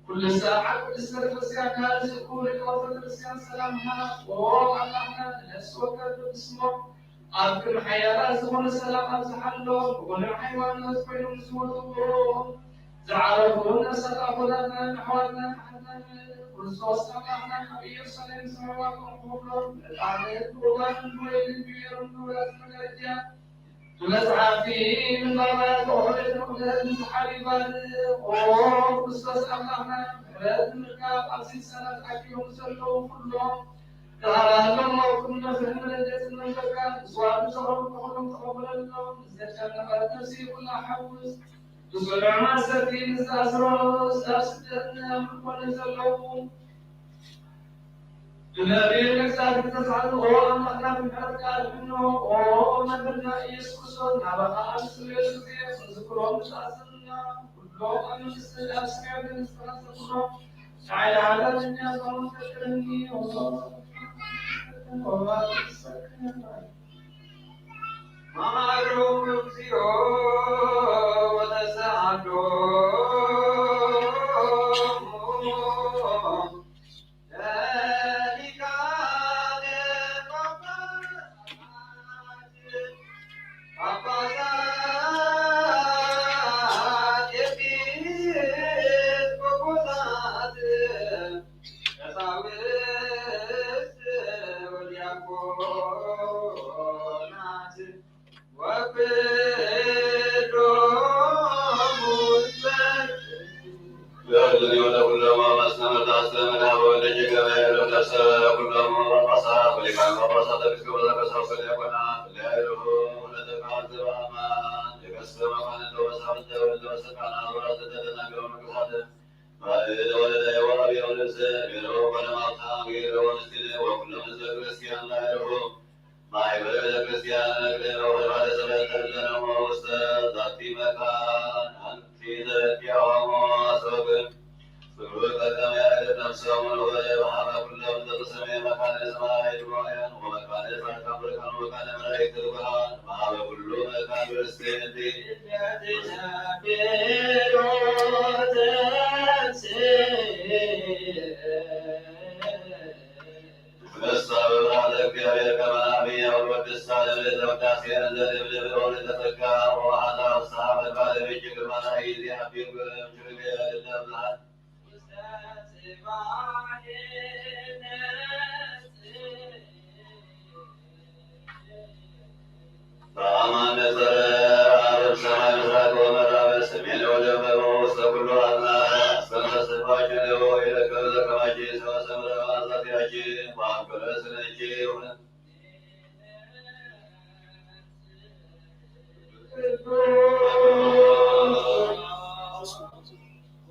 ኩሉ ሰዓት ቅድስተ ቤተክርስቲያን ካልእ ዝእኩ ደቂ ኦርቶዶክስ ክርስቲያን ሰላምና ኦ ኣምላኽና ንነፍሲ ወከፍ በብስሞም ኣብ ቅድሚ ሓያላት ዝኾነ ሰላም ኣብዝሓሎም። ብኹሉ ሃይማኖት ኮይኖም ዝወድቁ ዝዓረፉ ነፍሳት ኣቦታትናን ኣሕዋትናን ኣሓትናን ክርስቶስ ኣምላኽና ኣብ ኢየሩሳሌም ዝሰማዕዋቶም ክብሎም ዕጣንን ቁርባንን ወይንን ብጌሮም ንብረት መጋረጃ ብመጽሓፍቲ ምንባባት ኦሪት መቕደስ ንዝሓልዩ ባርኽ። ኦ ክርስቶስ ኣምላኽና፣ ምሕረት ንምርካብ ኣብ ስንሰለት ዓቂቦም ንዘለዉ ኩሎም፣ ተሃራሎም። ኣብ ኩሉ ነፍሕን መደንገጽን መንበርካን፣ ምስዋዕን ዝኸሩ ኩሎም ተቐበለሎም። ንዝተጨነቐት ነፍሲ ኩላ ሓውስ። ብጽኑዕ ማእሰርቲ ንዝተኣስሩ፣ ኣብ ስደትን ኣብ ምርኮን ዘለዉ፣ ብነቢይ ንእግዚኣብሔር ዝተሳእሉ፣ ኦ ኣምላኽና ብምሕረትካ ኣድሕኖ። ኦ መምህርና ኢየሱስ ክርስቶስ፣ ናባኻ ኣብ ንጽልየሉ ግዜ ክንዝክሮም ንተኣዘዝና፣ ኩሎም ኣብ መንግስቲ ኣብ ሰማይ ንዝተቐመጥኩም፣ ንዓይ ንሓጢኣተኛ ጸሎት ዘክረኒ። ኦ መሐረነ። መሐረነ እግዚኦ ወተሳሃሎ።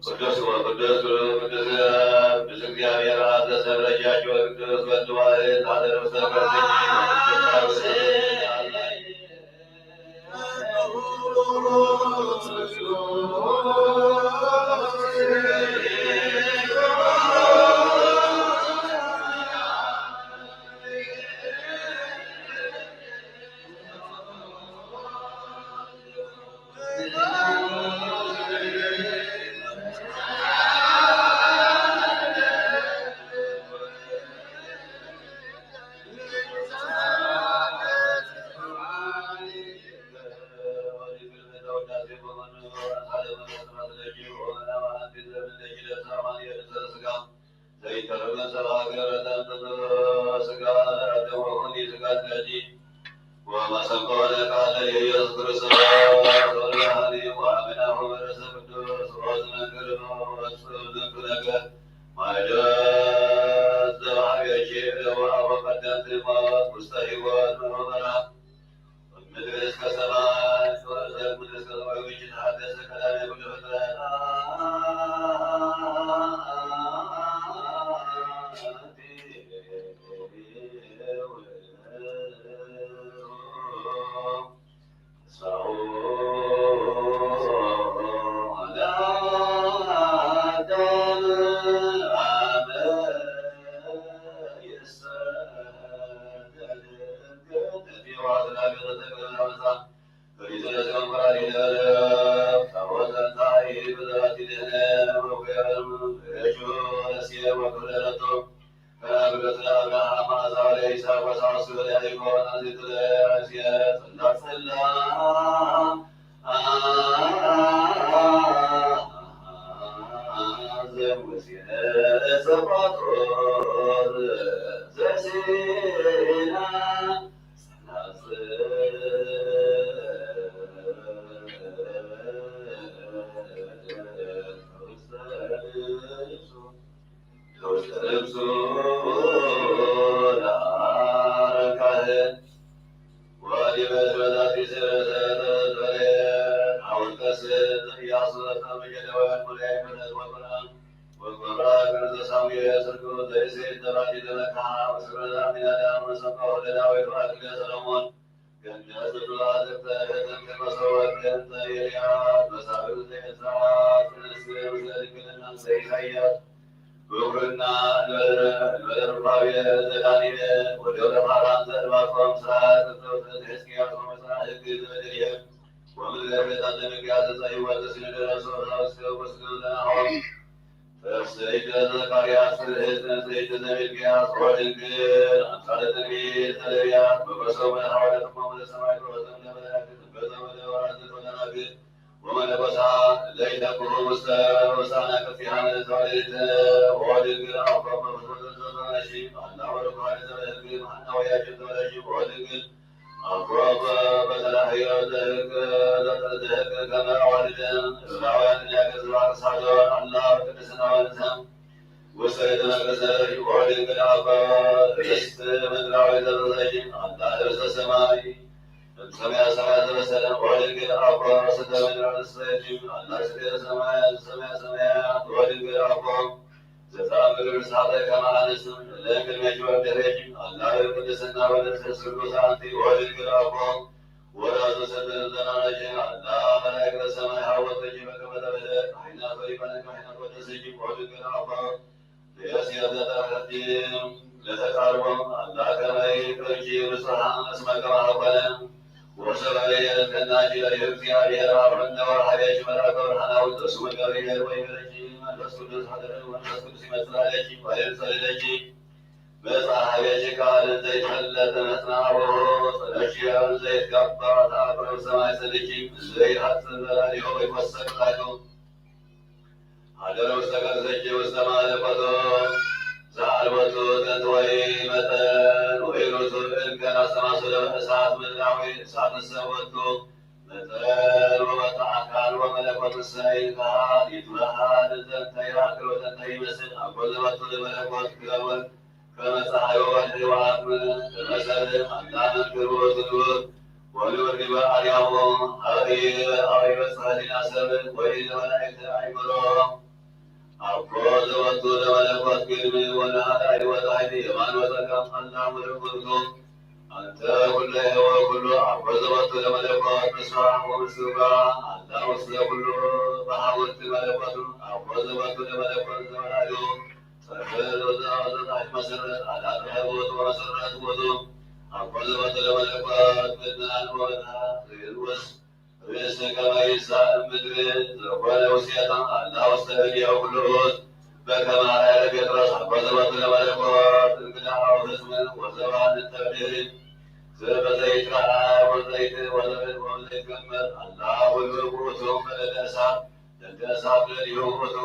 ቅዱስ ወቅዱስ ቅዱስ ቅዱስ እግዚአብሔር አብ ዘሰረጃቸው ቅዱስ ወልድ ዋሕድ ሀደር ውስተ ከርሥኪ። ለተቃርቦ አላ ከማይ ከርጂ ርጹሃን እስመ ከማይ ኮነ ወሰብአ ለይለ ከናጂ ለእግዚአብሔር አብነ ወሐቤኪ መልአከ ብርሃናዊ ዘስሙ ገብርኤል ወይቤለኪ መንፈስ ቅዱስ ሐደረ ወመንፈስ ቅዱስ ይመጽእ ሀቤኪ ወይንጸልለኪ መጽአ ሀቤኪ ቃል ዘይትፈለጥ መጽንዐ አቡሁ ጸለኪ ዘይትጋባ ተአቅረብ ሰማይ ጸልኪ ዘይሐጽር በላሊሆ ወይትወሰቅ ላሊሆ ሀደረ ውስተ ከርሰኪ ውስተ ማለኮቱ ዘአልቦቱ ጥንት ወይ መጠን ወይ ርቱዕ እንከን አስተማሰሎ እሳት ምድራዊ እሳት ሰቦቱ መጠን ወመጠን አካል ወመለኮት ሰይል ካል ይትበሃል ዘንተ ያክል ወዘንተ ይመስል አኮ ዘቦቱ ለመለኮት ክለወል ከመ ጸሐዮ ወድሪ ወአቅም ከመሰል አላ መንክር ውእቱ ንዑድ ወንዑድ ዲበ አርያሙ ሀበ ኢይበጽሕ ህሊና ሰብ ወኢለመላእክት አእምሮ። አኮ ዘወቱ ለመለኮት ግድም ወለአዳይ ወታሕት የማን ወጸጋም አላ ሙሉእ ውእቱ። አንተ ኩለሄ ወኩሉ አኮ ዘወቱ ለመለኮት ምስዋ ወምስዋ አላ ውስተ ኩሉ በሐውርት መለኮቱ አኮ ዘወቱ ለመለኮት ዘወላዲሁ ጸፈር ወዘአዘ ታሕት መሰረት አላ ተሐቦት ወመሰረት ውእቱ። አኮ ዘወቱ ለመለኮት ምናን ወመትሐት ዘይንውስ ርእስ ከመ ይንሳእ ምድር ዘኮነ ውስቴታ አላ ውስተ እዴሁ ኩሉ ውእቱ በከመ አርአየ ለጴጥሮስ አኮ ዘወቱ ለመለኮት እንግዳ አው ህዝብ ወዘባን ተብድህሪ ዘበዘይትረአ ወዘይት ወዘበ ወዘይትገመር አላ ኩሉ ውእቱ መለኮት እሳት ለእንተ እሳት ለሊሁ ውእቱ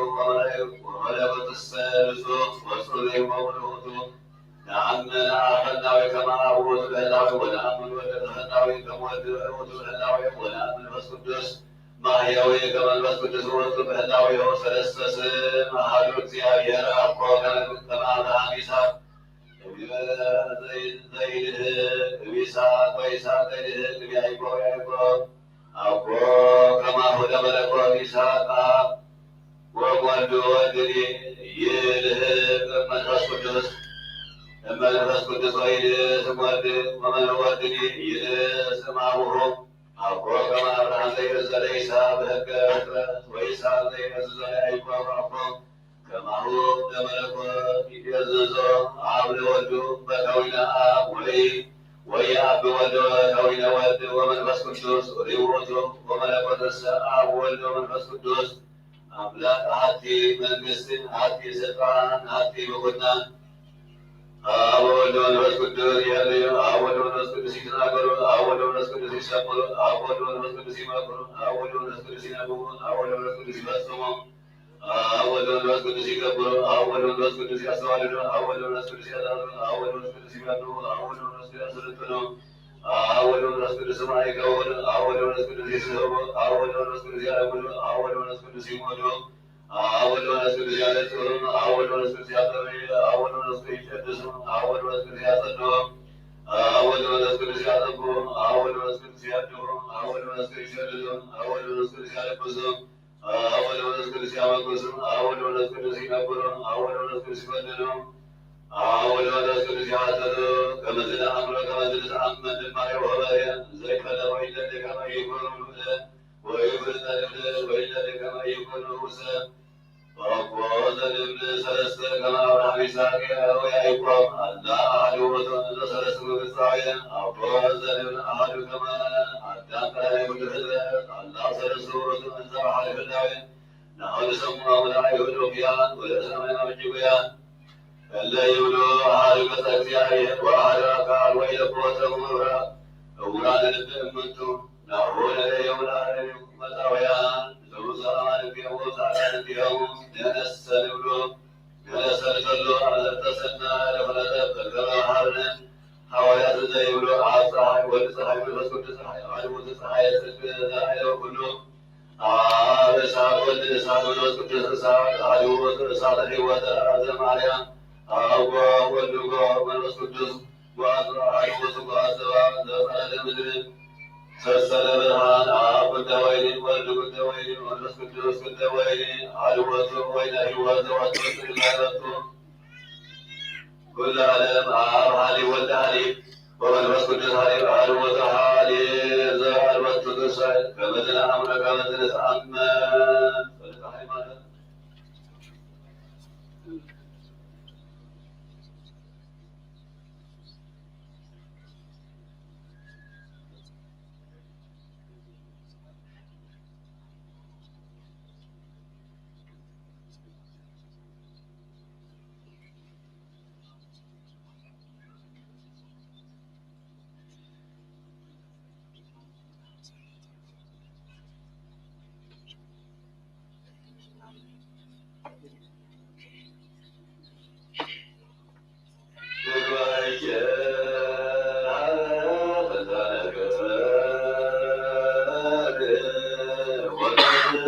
ወመለኮትሰ ንጹሕ ወጽሩይ ወሙሉእ ውእቱ። ነአምን አብ ፈናዊ ከመ አብ ውእቱ በህላዌሁ ወነአምን ወልድ ፈናዊ ከመ ወልድ ውእቱ በህላዌሁ ወነአምን መንፈስ ቅዱስ ማሕየዊ ከመ መንፈስ ቅዱስ ውእቱ በህላዌሁ። ሰለስተ ስም አሐዱ እግዚአብሔር አብ ኮነ ከመ አብርሃም ይስሐቅ እምይእዜኒ ዘይልህቅ እምይስሐቅ ወይስሐቅ ዘይልህቅ እምያዕቆብ ያዕቆብ። አኮ ከማሁ ለመለኮት ይስሐቅ አብ ወወልድ ወወልድኒ ይልህቅ እመንፈስ ቅዱስ እመንፈስ ቅዱስ ወይልህቅ እምወልድ ወመንፈስ ወልድኒ ይልህቅ እምአቡሁ። አኮ ከመ አብርሃም ዘይእዘዘ ለይስሐቅ በሕገ ፍጥረት ወይስሐቅ ዘይእዘዘ ለያዕቆብ አኮ ከማሁ ለመለኮት ይትኤዘዞ አብ ለወልዱ በከዊነ አብ ወይ ወየአቢ ወልድ በከዊነ ወልድ ወመንፈስ ቅዱስ ርኡይ ውእቱ። ወመለኮትሰ አብ ወወልድ ወመንፈስ ቅዱስ አምላክ አሐቲ መንግስት አሐቲ ስልጣን አሐቲ ምኩናን። አብ ወወልድ ወመንፈስ ቅዱስ ይሐልዩ፣ አብ ወወልድ ወመንፈስ ቅዱስ ይትናገሩ፣ አብ ወወልድ ወመንፈስ ቅዱስ ይሰምሩ፣ አብ ወወልድ ወመንፈስ ቅዱስ ይመክሩ፣ አብ ወወልድ ወመንፈስ ቅዱስ ይነብቡ፣ አብ ወወልድ ወመንፈስ ቅዱስ ይፈጽሙ። አብ ወወልድ ወመንፈስ ቅዱስ ይገብሩ፣ አብ ወወልድ ወመንፈስ ቅዱስ ያስተዋልዱ፣ አብ ወወልድ ወመንፈስ ቅዱስ ያዛዝኑ፣ አብ ወወልድ ወመንፈስ ቅዱስ ይገኑ፣ አብ ወወልድ ወመንፈስ ቅዱስ ያሰለጥኑ፣ አብ ወወልድ ወመንፈስ ቅዱስ ማእከ ይከውኑ፣ አብ ወወልድ ወመንፈስ ቅዱስ ይስሕቡ፣ አብ ወወልድ ወመንፈስ ቅዱስ ያለምዱ፣ አብ ወወልድ ወመንፈስ ቅዱስ ይሞሉ፣ አብ ወወልድ ወመንፈስ ቅዱስ ያነጽሩ፣ አብ ወወልድ ወመንፈስ ቅዱስ ያጠምዩ፣ አብ ወወልድ ወመንፈስ ቅዱስ ይቀድሱ፣ አብ ወወልድ ወመንፈስ ቅዱስ ያጸኑ፣ አብ ወወልድ ወመንፈስ ቅዱስ ያጠቡ፣ አብ ወወልድ ወመንፈስ ቅዱስ ያድሁ፣ አብ ወወልድ ወመንፈስ ቅዱስ ይሸልሉ፣ አብ ወወልድ ወመንፈስ ቅዱስ ያለብሱ፣ አብ ወወልድ ወመንፈስ ቅዱስ ያመጉሱ፣ አብ ወወልድ ወመንፈስ ቅዱስ ይነብሩ፣ አብ ወወልድ ወመንፈስ ቅዱስ ይኮንኑ፣ አብ ወወልድ ወመንፈስ ቅዱስ ያጸኑ። ከመዝነ አምሮ ከመዝነ ተአመን ልማሬ ወበሬ ዘይቀለመ ይለደ ከመ ይኩኑ ምእለ ወይኩን ለልብለ ወይለደ ከመ ይኩኑ ውሰ። ወአኮ ዘልብለ ሰለስተ ከመ አብርሃም ይስሐቅ ወያዕቆብ አላ አሐዱ ውእቱ እንዘ ሰለስቱ ግብጻውያን። አኮ ዘልብለ አሐዱ ከመ አዳም ቀዳማዊ ኩሉ ፍጥረት አላ ሰለስቱ ውእቱ እንዘ በሐደ ህላዌ ናሁ ንሰምዖ ለአይሁድ ውፉያን ወለእስራኤል አመንጅጉያን እለ ይብሉ አሐዱ ገጸ እግዚአብሔር ወአሐዱ አካል ወኢለብወ ተርጉ መብራት እውራን ልብ እምንቱ ናሁ ለእለ ይብሉ አሐዱ መጻውያን ዘውቱ አማልክቲሆሙ ዘአጋንንቲሆሙ ንሕነሰ ንብሉ ንሕነሰ ንተሉ አዘተሰና ለፍነተ በከመ መሃርነ ሐዋርያት ዘይብሉ አብ ጸሐይ ወልድ ጸሐይ መንፈስ ቅዱስ ጸሐይ አሐዱ ውእቱ ጸሐየ ጽድቅ ዘአይለው ኩሉ አብ እሳት ወልድ እሳት መንፈስ ቅዱስ እሳት አሐዱ ውእቱ እሳተ ሕይወት ዘማርያም አብ ወወልድ ወመንፈስ ቅዱስ ወአብ አሐዱ ውእቱ አብ ዘፈጠረ ለምድር ሰሰለ ብርሃን አብ ኩለ ወይኒ ወልድ ኩለ ወይኒ መንፈስ ቅዱስ ኩለ ወይኒ አሐዱ ውእቱ ወይነ ሕይወት ዘወቱ ትግላይ በቱ ኩለ ዓለም አብ ሀሊ ወልድ ሀሊ ወመንፈስ ቅዱስ ሀሊ አሐዱ ውእቱ ሀሊ ዘአልቦቱ ትንሳኤ ከመ ዝነአምር ከመ ዝንትአመን ጸሎተ ሃይማኖት።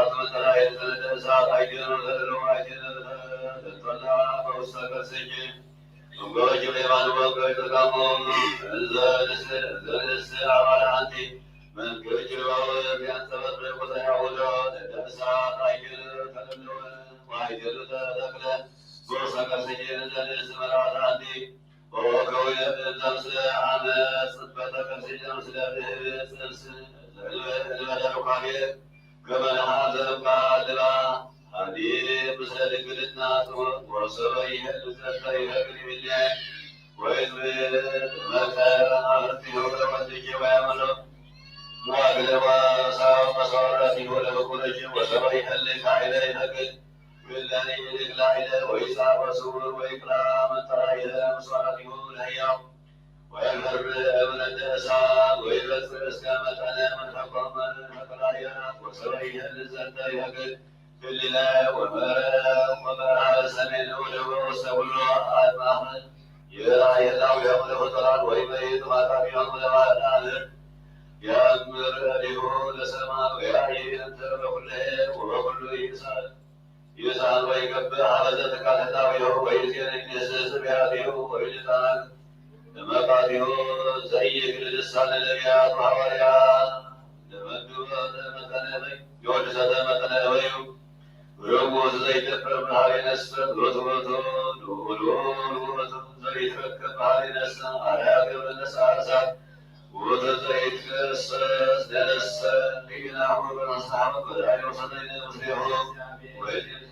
አርባቱ መጠራይል ዘነደ እሳት አይቴኖ ዘእሎ አይቴኖ ዘተላ በውስተ ከርሰኪ። እምቦ ጅብ የማን ወንበር ተጋሞ እንዘ ንስ-፣ እንዘ ንስ አባል አንቲ ምን ክጅባው ያንጸባርቅ ወዘያውዶ ለደምሳት አይቴኖ ተለለወ ወአይቴኖ ተተክለ በውስተ ከርሰኪ እንዘ ንስ መራት አንቲ ወወከውየ እምዘምስለ አመ ጽበተ ከርሰኪ ምስለ ርህብ ጽንስ ዘእልበ ርካቤ ከመ ነሐዘ እምቃል ልባ ሐዲስ ምስለ ድንግልና ጽሙእ ወሰበ ይህል ዘንተ ይፈቅድ እምኔ ወይትብት መጠ አርቲሁ ለወልድኪ ወያምሎ ዋግለ ወሳው መሰወረቲሁ ለበኩርኪ ወሰበ ይህል ካይለ ይፈቅድ ክለኒ እልክ ላይለ ወይሳ ወስውር ወይቅላ መጠራይለ መሰወረቲሁ ለህያው ወይፈርህ እምነ ደእሳ ወይበጽሕ እስከ መጠነ መንፈቆ መንፈቀ ላያት ወሰበ ይህል ዘንተ ይፈቅድ ክሊለ ወመረ ወመርሃ ሰሜን ወደቡብ ውስተ ኩሉ አጽናፍ ይራይ ህላዌሆሙ ለፍጡራን ወይመይጥ ማጣፊሆሙ ለባህር አብር ያእምር እዴሁ ለሰማ ወያይ እንተ በኩለሄ ወበኩሉ ይሳል ይሳል ወይገብእ ሀበ ዘትካል ህላዌሁ ወይዜን ይትኔስስ ጽብያቲሁ ወይልጣን ለመቃቲሁ ዘይክል ልሳነ ነቢያት ወሐዋርያት ለመንግቦተ መጠነ ወድሰተ መጠነ ወዩ ርሙስ ዘይደፈር መሃሪ ነሰ ሎቱ ሎቱ ሎቱ ሎቱ ዘይትረከብ መሃሪ ነሰ አርያ ገብረ ነሳ እሳት ወዘይትገሰስ ለነሰ ዲናሁ በነሳሁ በዳዩ ሰደይነ ምስሌሁ ወይትገሰስ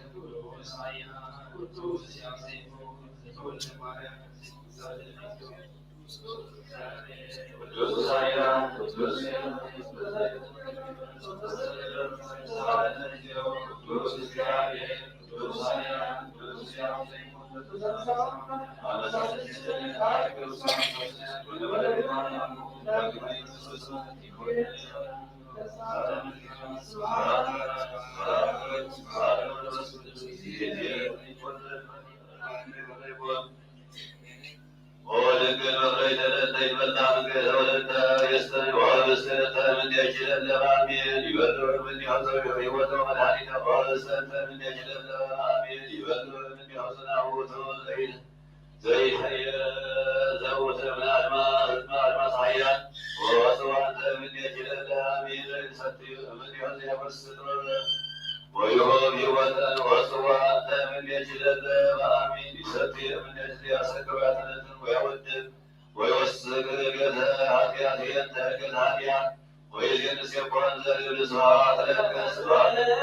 ዘይሐየ ዘውት እምነ አድማስ፣ እምነ አድማስ ሐያል ወጽዋ እንተ እምኔኪ ለለ አሚን ዘይሰቲ እምኔሁ ዘይፈስስ ጥበብ ወይሁብ ሕይወተ ወጽዋ እንተ እምኔኪ ለለ አሚን ይሰቲ እምኔኪ ዘይሰክር ወያተነትን ወያወድብ ወይወስክ እርገተ ኃጢአት ህየንተ እርገተ ኃጢአት ወይዜንስ የኮን ዘልብል ስብሐት ለከ ስብሐት ለከ።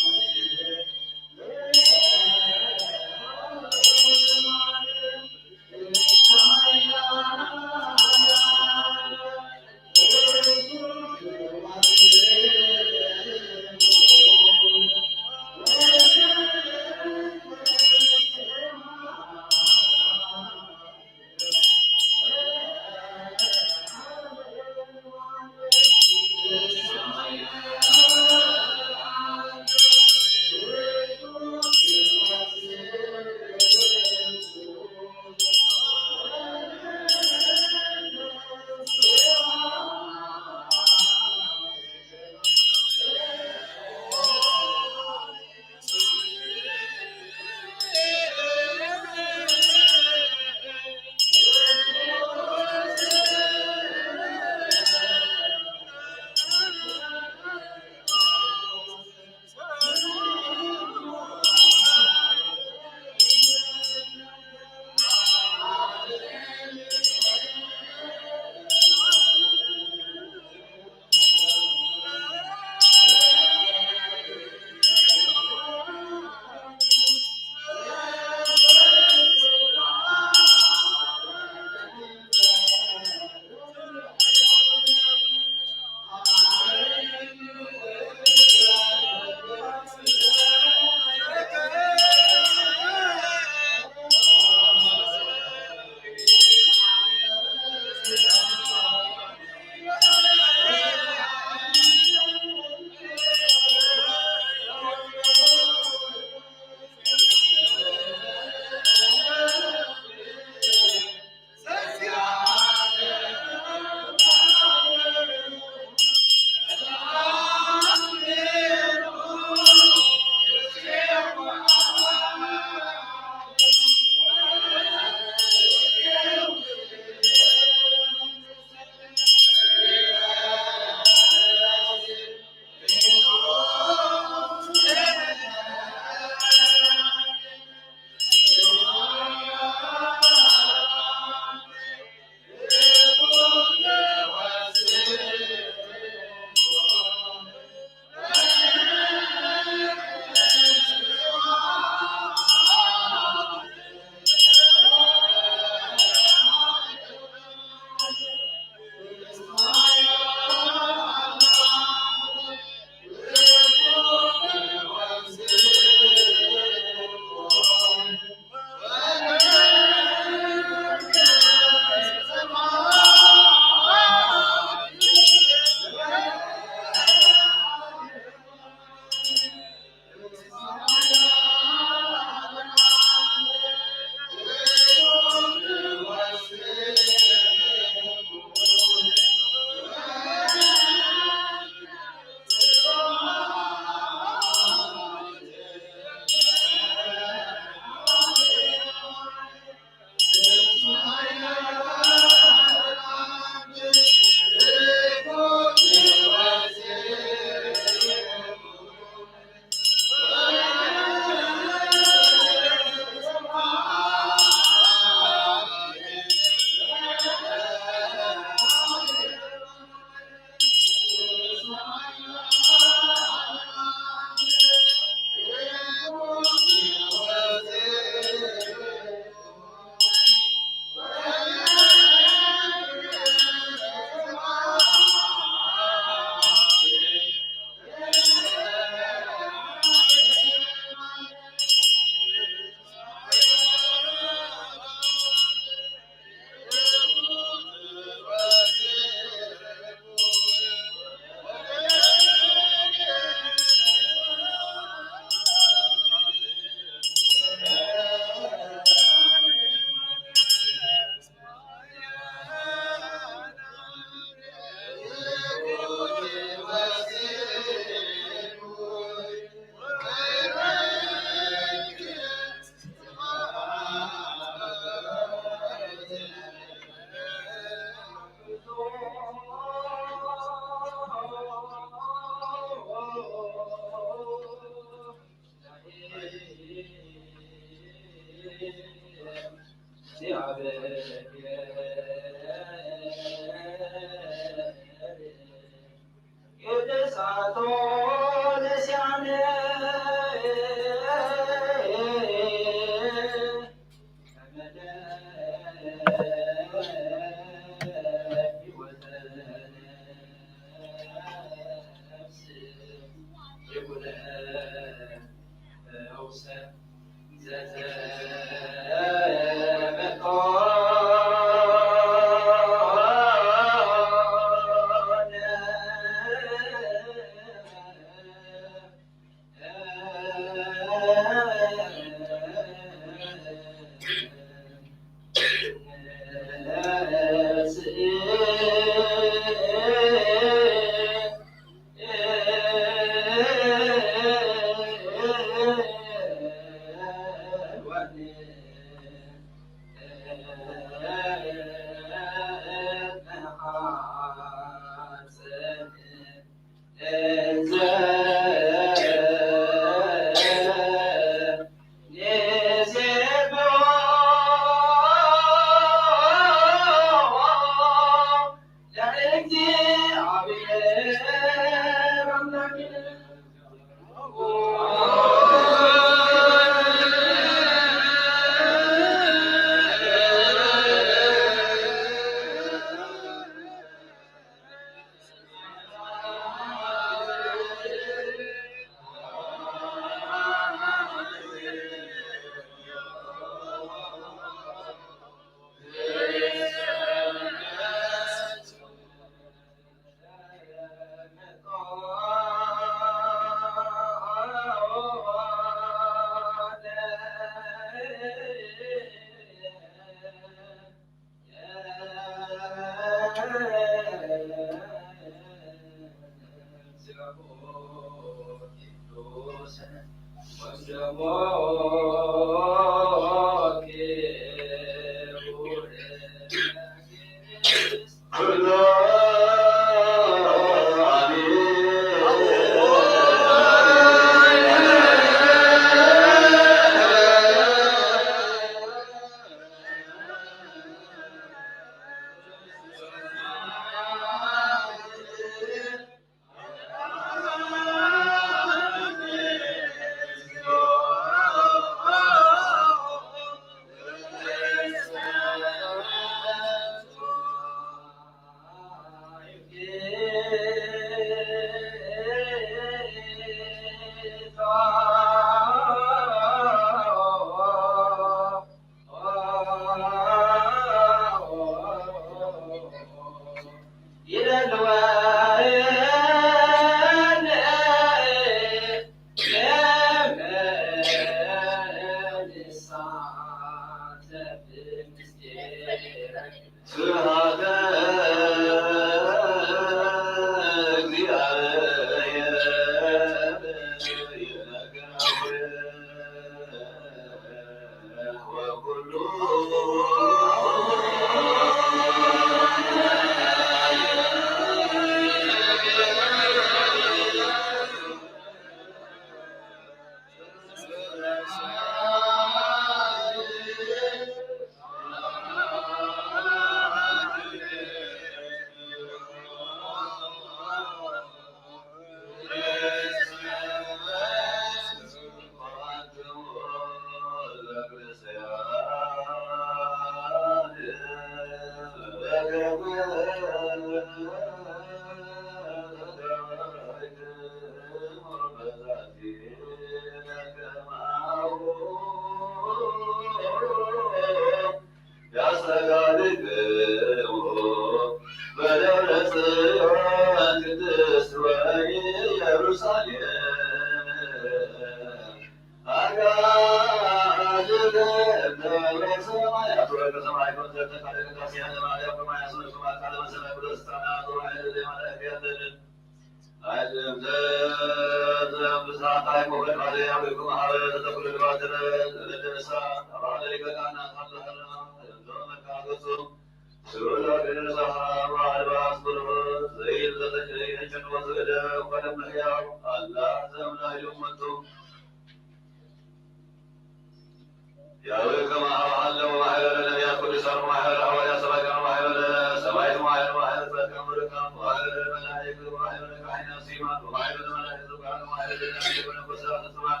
ያህዌ ከማሁ ሀለ ወማህበረ ነቢያት ቅዱሳን ወማህበረ ሐዋርያት ሰባክያን ወማህበረ ሰማዕት ወማህበረ ጻድቃን ወረካን ወማህበረ መላእክት ወማህበረ ካህናት ሲማን ወማህበረ መላእክት ጻድቃን ወማህበረ መነኮሳት ጽኑዓን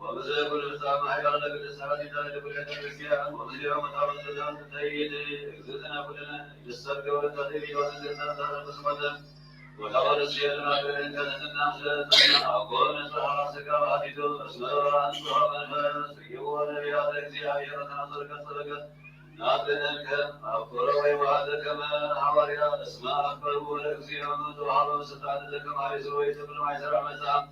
ወምስለ ኩሉ ፍጹማን ማህበረ ለቅድስት ሐዋርያት ለኩሉ ቤተ ክርስቲያን ወምስለ መታወቅ ዘዛን ትይት እግዝእትነ ኩልነ ይሰገው ለታዜቢ ወዘዘና ዛረ በስመተ ወታወርስ የድናግልን ከትትና ስለትና አኮን ንጽሐ ስጋ ወአቲቱ እስመ አንጽሖ መንፈስ ይወ ነቢያተ እግዚአብሔር ተናዘርከ ጸለከ ናጥነከ አፍቀሮ ወይዋሃደ ከመ ሐዋርያ እስመ አፍቀሩ ለእግዚእነ ወመንቱ ሀበ ስልጣን ዘከማሪ ስሮ ይትብል ማይሰራ መጽሐፍ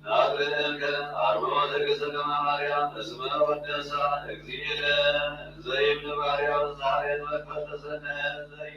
ናጥነከ አርምሞ ትዕግስተ ከመ ማርያም እስመ ወደሳ እግዚእነ ዘይብል ባርያው ዛሬ መክፈል ተሰነየ ዘይ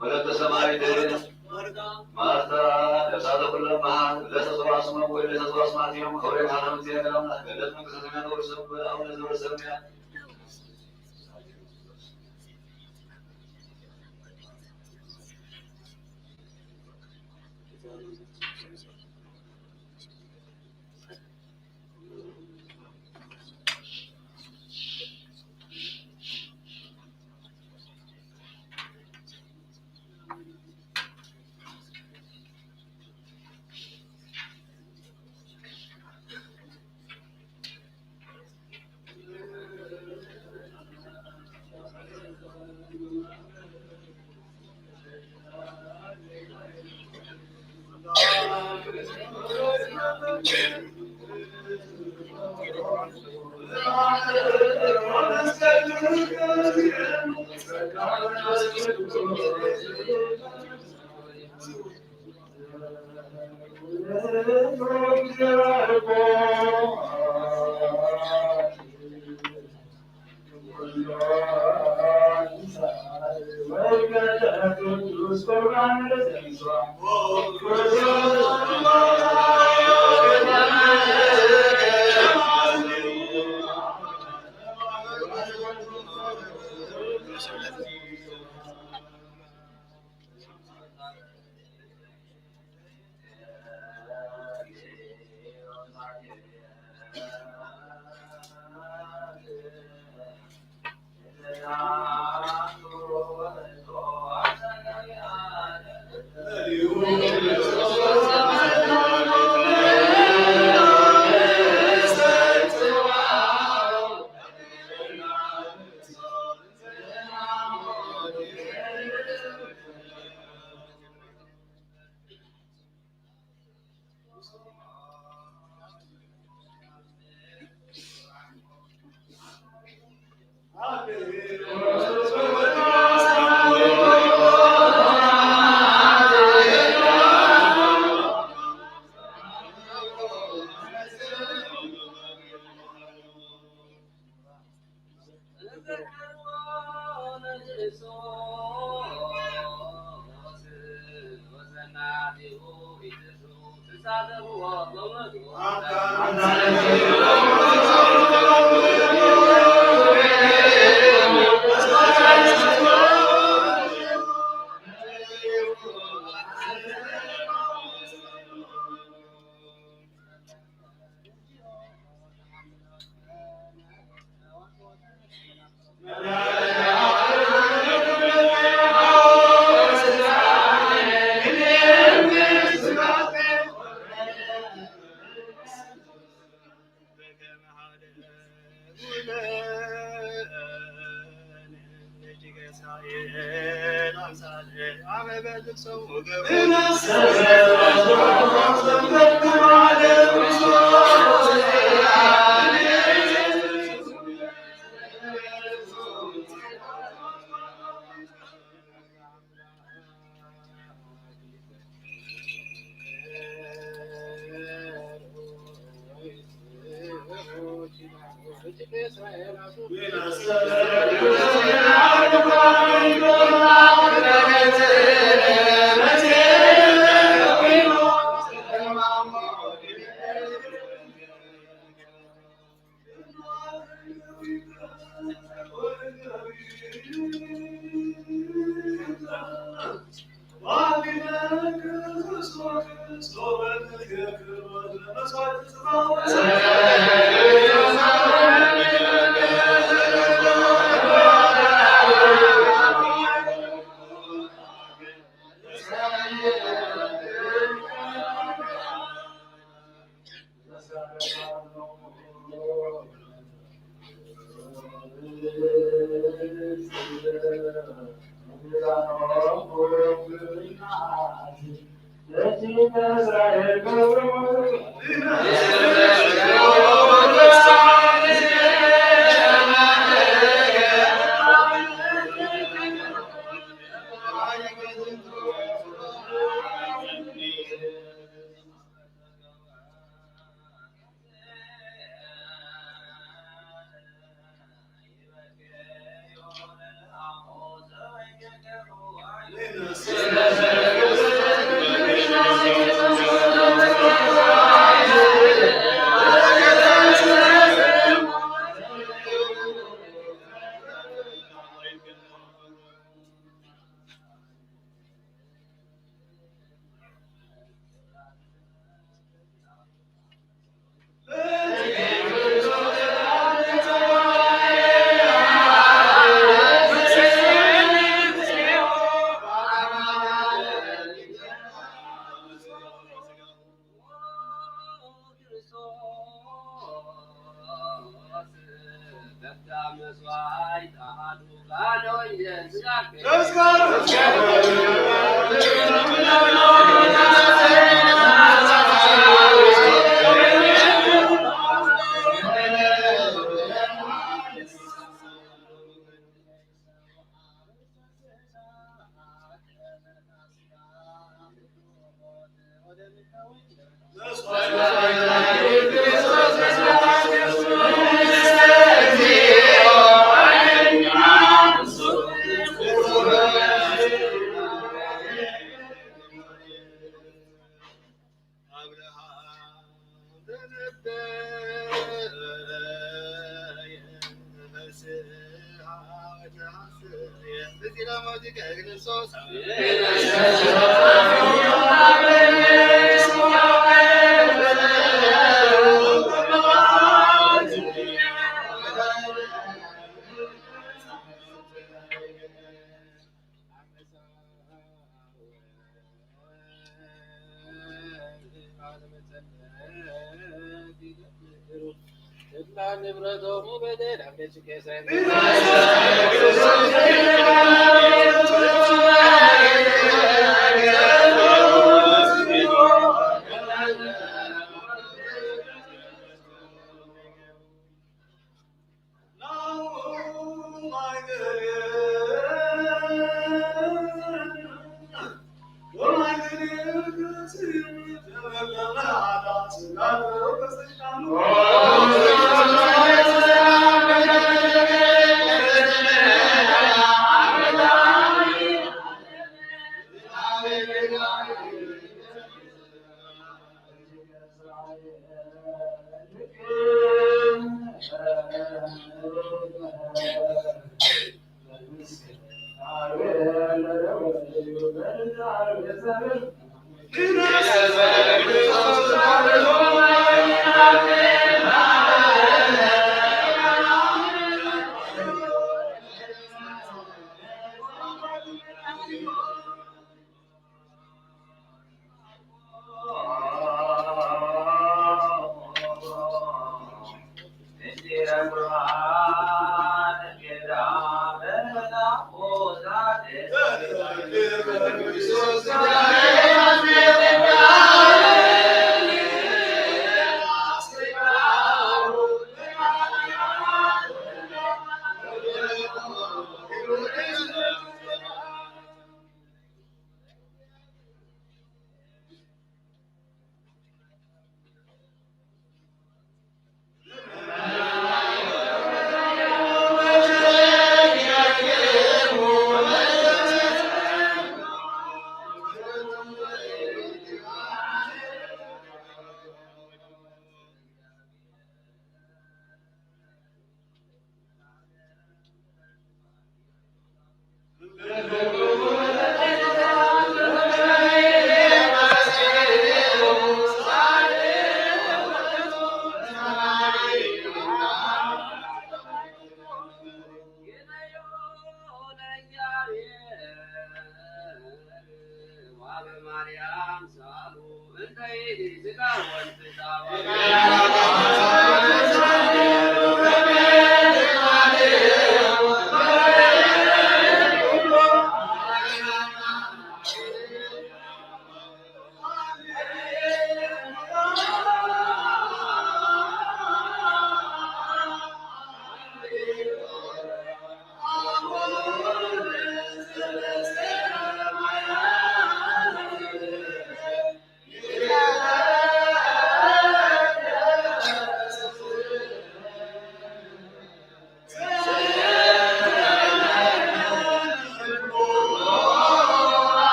ወለተ ሰማይ ማርታ ነፍሳተ ኩለ መሃን ለተሰዋስመ ወለተሰዋስማት ዮም ከውሬ ማርያም ዚያ ገላም ገነት መንግስተ ሰማያት ወርሰም አቡነ ዘበሰማያት።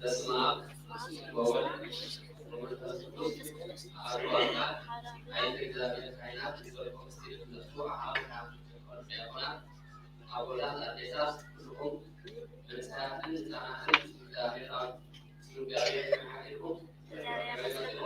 በስመ አብ ወወልድ ወመንፈስ ቅዱስ አሐዱ አምላክ። አይንተ እግዚአብሔር ካህናት፣ ሊቀ ሊቃውንት ዲያቆናት፣ አቦላት፣ አዴታት፣ ኩልኩም መንእሰያትን ህጻናትን እግዚአብሔር አብ ስሙ እግዚአብሔር ይመስገን።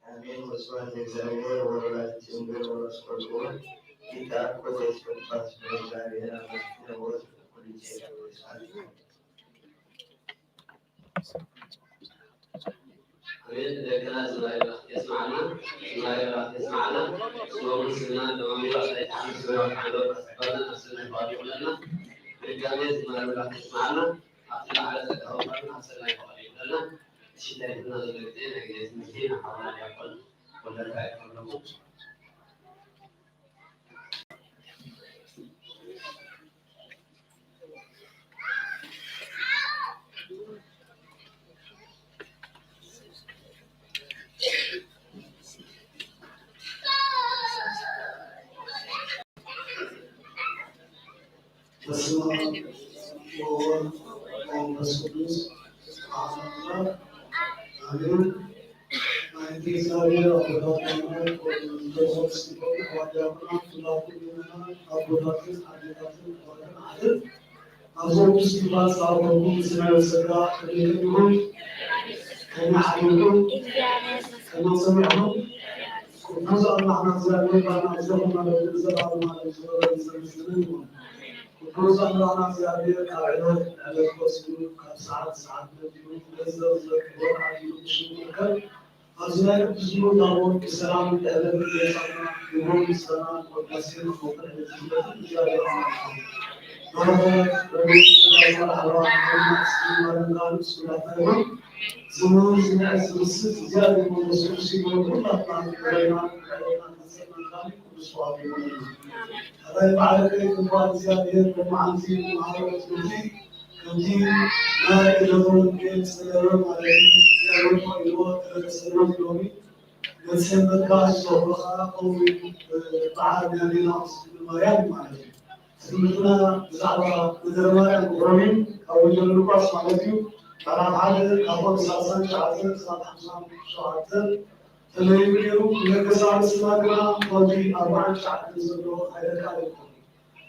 አሜን። ወስብሐት ለእግዚአብሔር ወለወላዲቱ ድንግል ወለመስቀሉ ክቡር። ጌታ ኮቴ ስፈንፋስ ለእግዚአብሔር አመስግን ወስብሐት ለኩሉ ጊዜ። አሜን። ደቅና ዝማሬ መላእክት ያስማዕና። ዝማሬ መላእክት ያስማዕና። ስሞምን ስምና ለማንበብ አሳይታን ስለ ወጣ ዶ አስባና አስና ይባል ይሆናልና። ድጋሜ ዝማሬ መላእክት ያስማዕና። አብትላ ዐለ ጸጋ ወጣና አሰና ይባል ይሆናልና። በስመ አብ ወወልድ ወመንፈስ ቅዱስ አሐዱ አምላክ አሜን። አይንተ እግዚአብሔር አቦታችን አምላክ ወመንፈስ ቅዱስ አሐዱ አምላክ ሁላችን ምእመናን አቦታችን አባታችን አባታችን አሐትን አዞ ቅዱስ ኪዳን ሳቦኩም ስናዩ ጸጋ ከመይከ ይሁን ከመ ሐደኩም ከመ ጸናዕኩም ቅዱስ አምላክና እግዚአብሔር ባና ዘመን ማለት ዘላለም ማለት ዘመን ዘመን ይሁን። ቅዱስ አምላክና እግዚአብሔር ካብ ዕለት ዕለት ወስኑ ካብ ሰዓት ሰዓት ነቢሩ ገንዘብ ዘክብር አዲኑ ሽሙ ከብ ኣብዚ ናይ ቅዱስ ኖህ ታቦት ብሰላም ብዕለት በጻና ይሁን። ሰላም ወዳሴ ወፍቅር ለዝመልእ እግዚአብሔር አምላክ በረከት ረድኤት ጸጋ ይበል። አብርሃም ሆይ ማርያም ጋር እሱ ጋር ይሁን። ዝሙን ዝንዕስ ዝምስስ እግዚአብሔር መንፈስ ቅዱስ ይሁን። ሁላችንም በረና በረና ተሰማን ቅዱስ ተዋሕዶ ይሁን። ራይ ባዕለ ከይ ክቡር እግዚአብሔር በመዓልቲ መሃሮ ትምህርቲ ከምዚ ናይ ዕለቱ ወንጌል ጸለመ ማለት እዩ። እግዚአብሔር ሆይ ይወ ተሰሎት ሎሚ መሰንበት ጋር ሶበኻ ከምኡ በዓል ያኔና ማርያም ማለት እዩ። ትምህርትና ብዛዕባ ነገረ ማርያም ክኸውን እዩ። ካብ ወንጌል ሉቃስ ማለት እዩ። ምዕራፍ ሓደ ካብ ቁጽሪ ሰላሳን ትሽዓተን ክሳብ ሓምሳን ሸውዓተን ተለዩ ነይሩ። ነገሳት ስና ግና ካብዚ ኣርባዓን ትሽዓተን ዘሎ ሓደ ቃል ይኹን።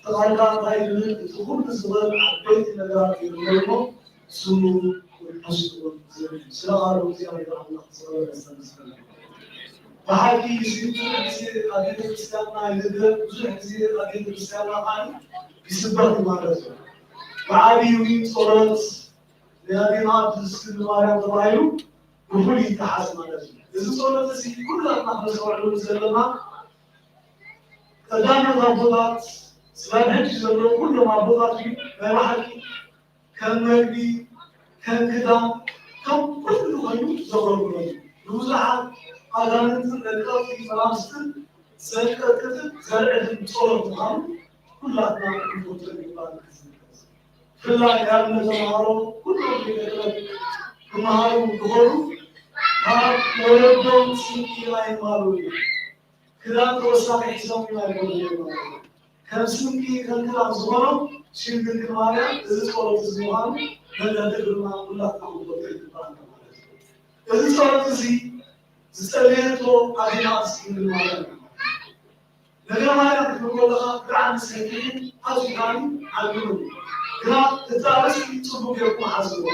እቲ ቃል ከኣ እንታይ ይብል? እቲ ኩሉ ዝኽእል ዓበይቲ ነገራት ይርኤ እሞ ስሙ ቅዱስ ይኹን ዝብል እዩ። ስለ ቃሉ እግዚኣብሔር ኣምላኽ ዝኽበር ዝተመስገነ ይኹን። ብሓቂ እዚ ብዙሕ ግዜ ኣብ ቤተ ክርስቲያንና ይንገር፣ ብዙሕ ግዜ ኣብ ቤተ ክርስቲያንና ከኣ ይስበኽ እዩ ማለት እዩ። ብዓብዩ እውን ጸሎት ናይ ኣዴና ቅድስት ድንግል ማርያም ተባሂሉ ብፍሉይ ይተሓዝ ማለት እዩ። እዚ ጸሎት እዚ ኩላትና ክነስተውዕለሉ ዘለና፣ ቀዳሞት ኣቦታት፣ ስጋብ ሕጂ ዘለዉ ኩሎም ኣቦታት እዩ ናይ ብሓቂ ከም መግቢ፣ ከም ክዳን፣ ከም ኩሉ ኮይኑ ዘገልግሎ እዩ። ንብዙሓት ኣጋንንትን ረቀቕቲ መናፍስትን ዘንቀጥቅጥን ዘርዕድን ጸሎት ምዃኑ ኩላትና ክንፈልጦ ይግባእ። ብፍላይ ካብ እነተምሃሮ ኩሎም ቤተ ክህነት ክመሃሩ እንትኾኑ ካብ ወለዶም ስንቂ ኣይማሉን እዮም። ክዳን ተወሳኺ ሒዞም ኣይኮኑን እዮም ማለት እዩ። ከም ስንቂ ከም ክዳን ዝኾኖም ሽም ድንግል ማርያም እዚ ጸሎት እዚ ምዃኑ መለለይ ድማ ኩላትና ክንፈልጦ ይግባእ ማለት እዩ። እዚ ጸሎት እዚ ዝጸለየቶ ኣዴና ቅድስት ድንግል ማርያም እዩ። ነገረ ማርያም ክትብል ከለኻ ብጣዕሚ ሰፊሕን ኣዝዩ ከኣ ዓሚቕ እዩ። ግና እቲ ኣርእስቲ ጽቡቕ ጌርኩም ሓዝዎ።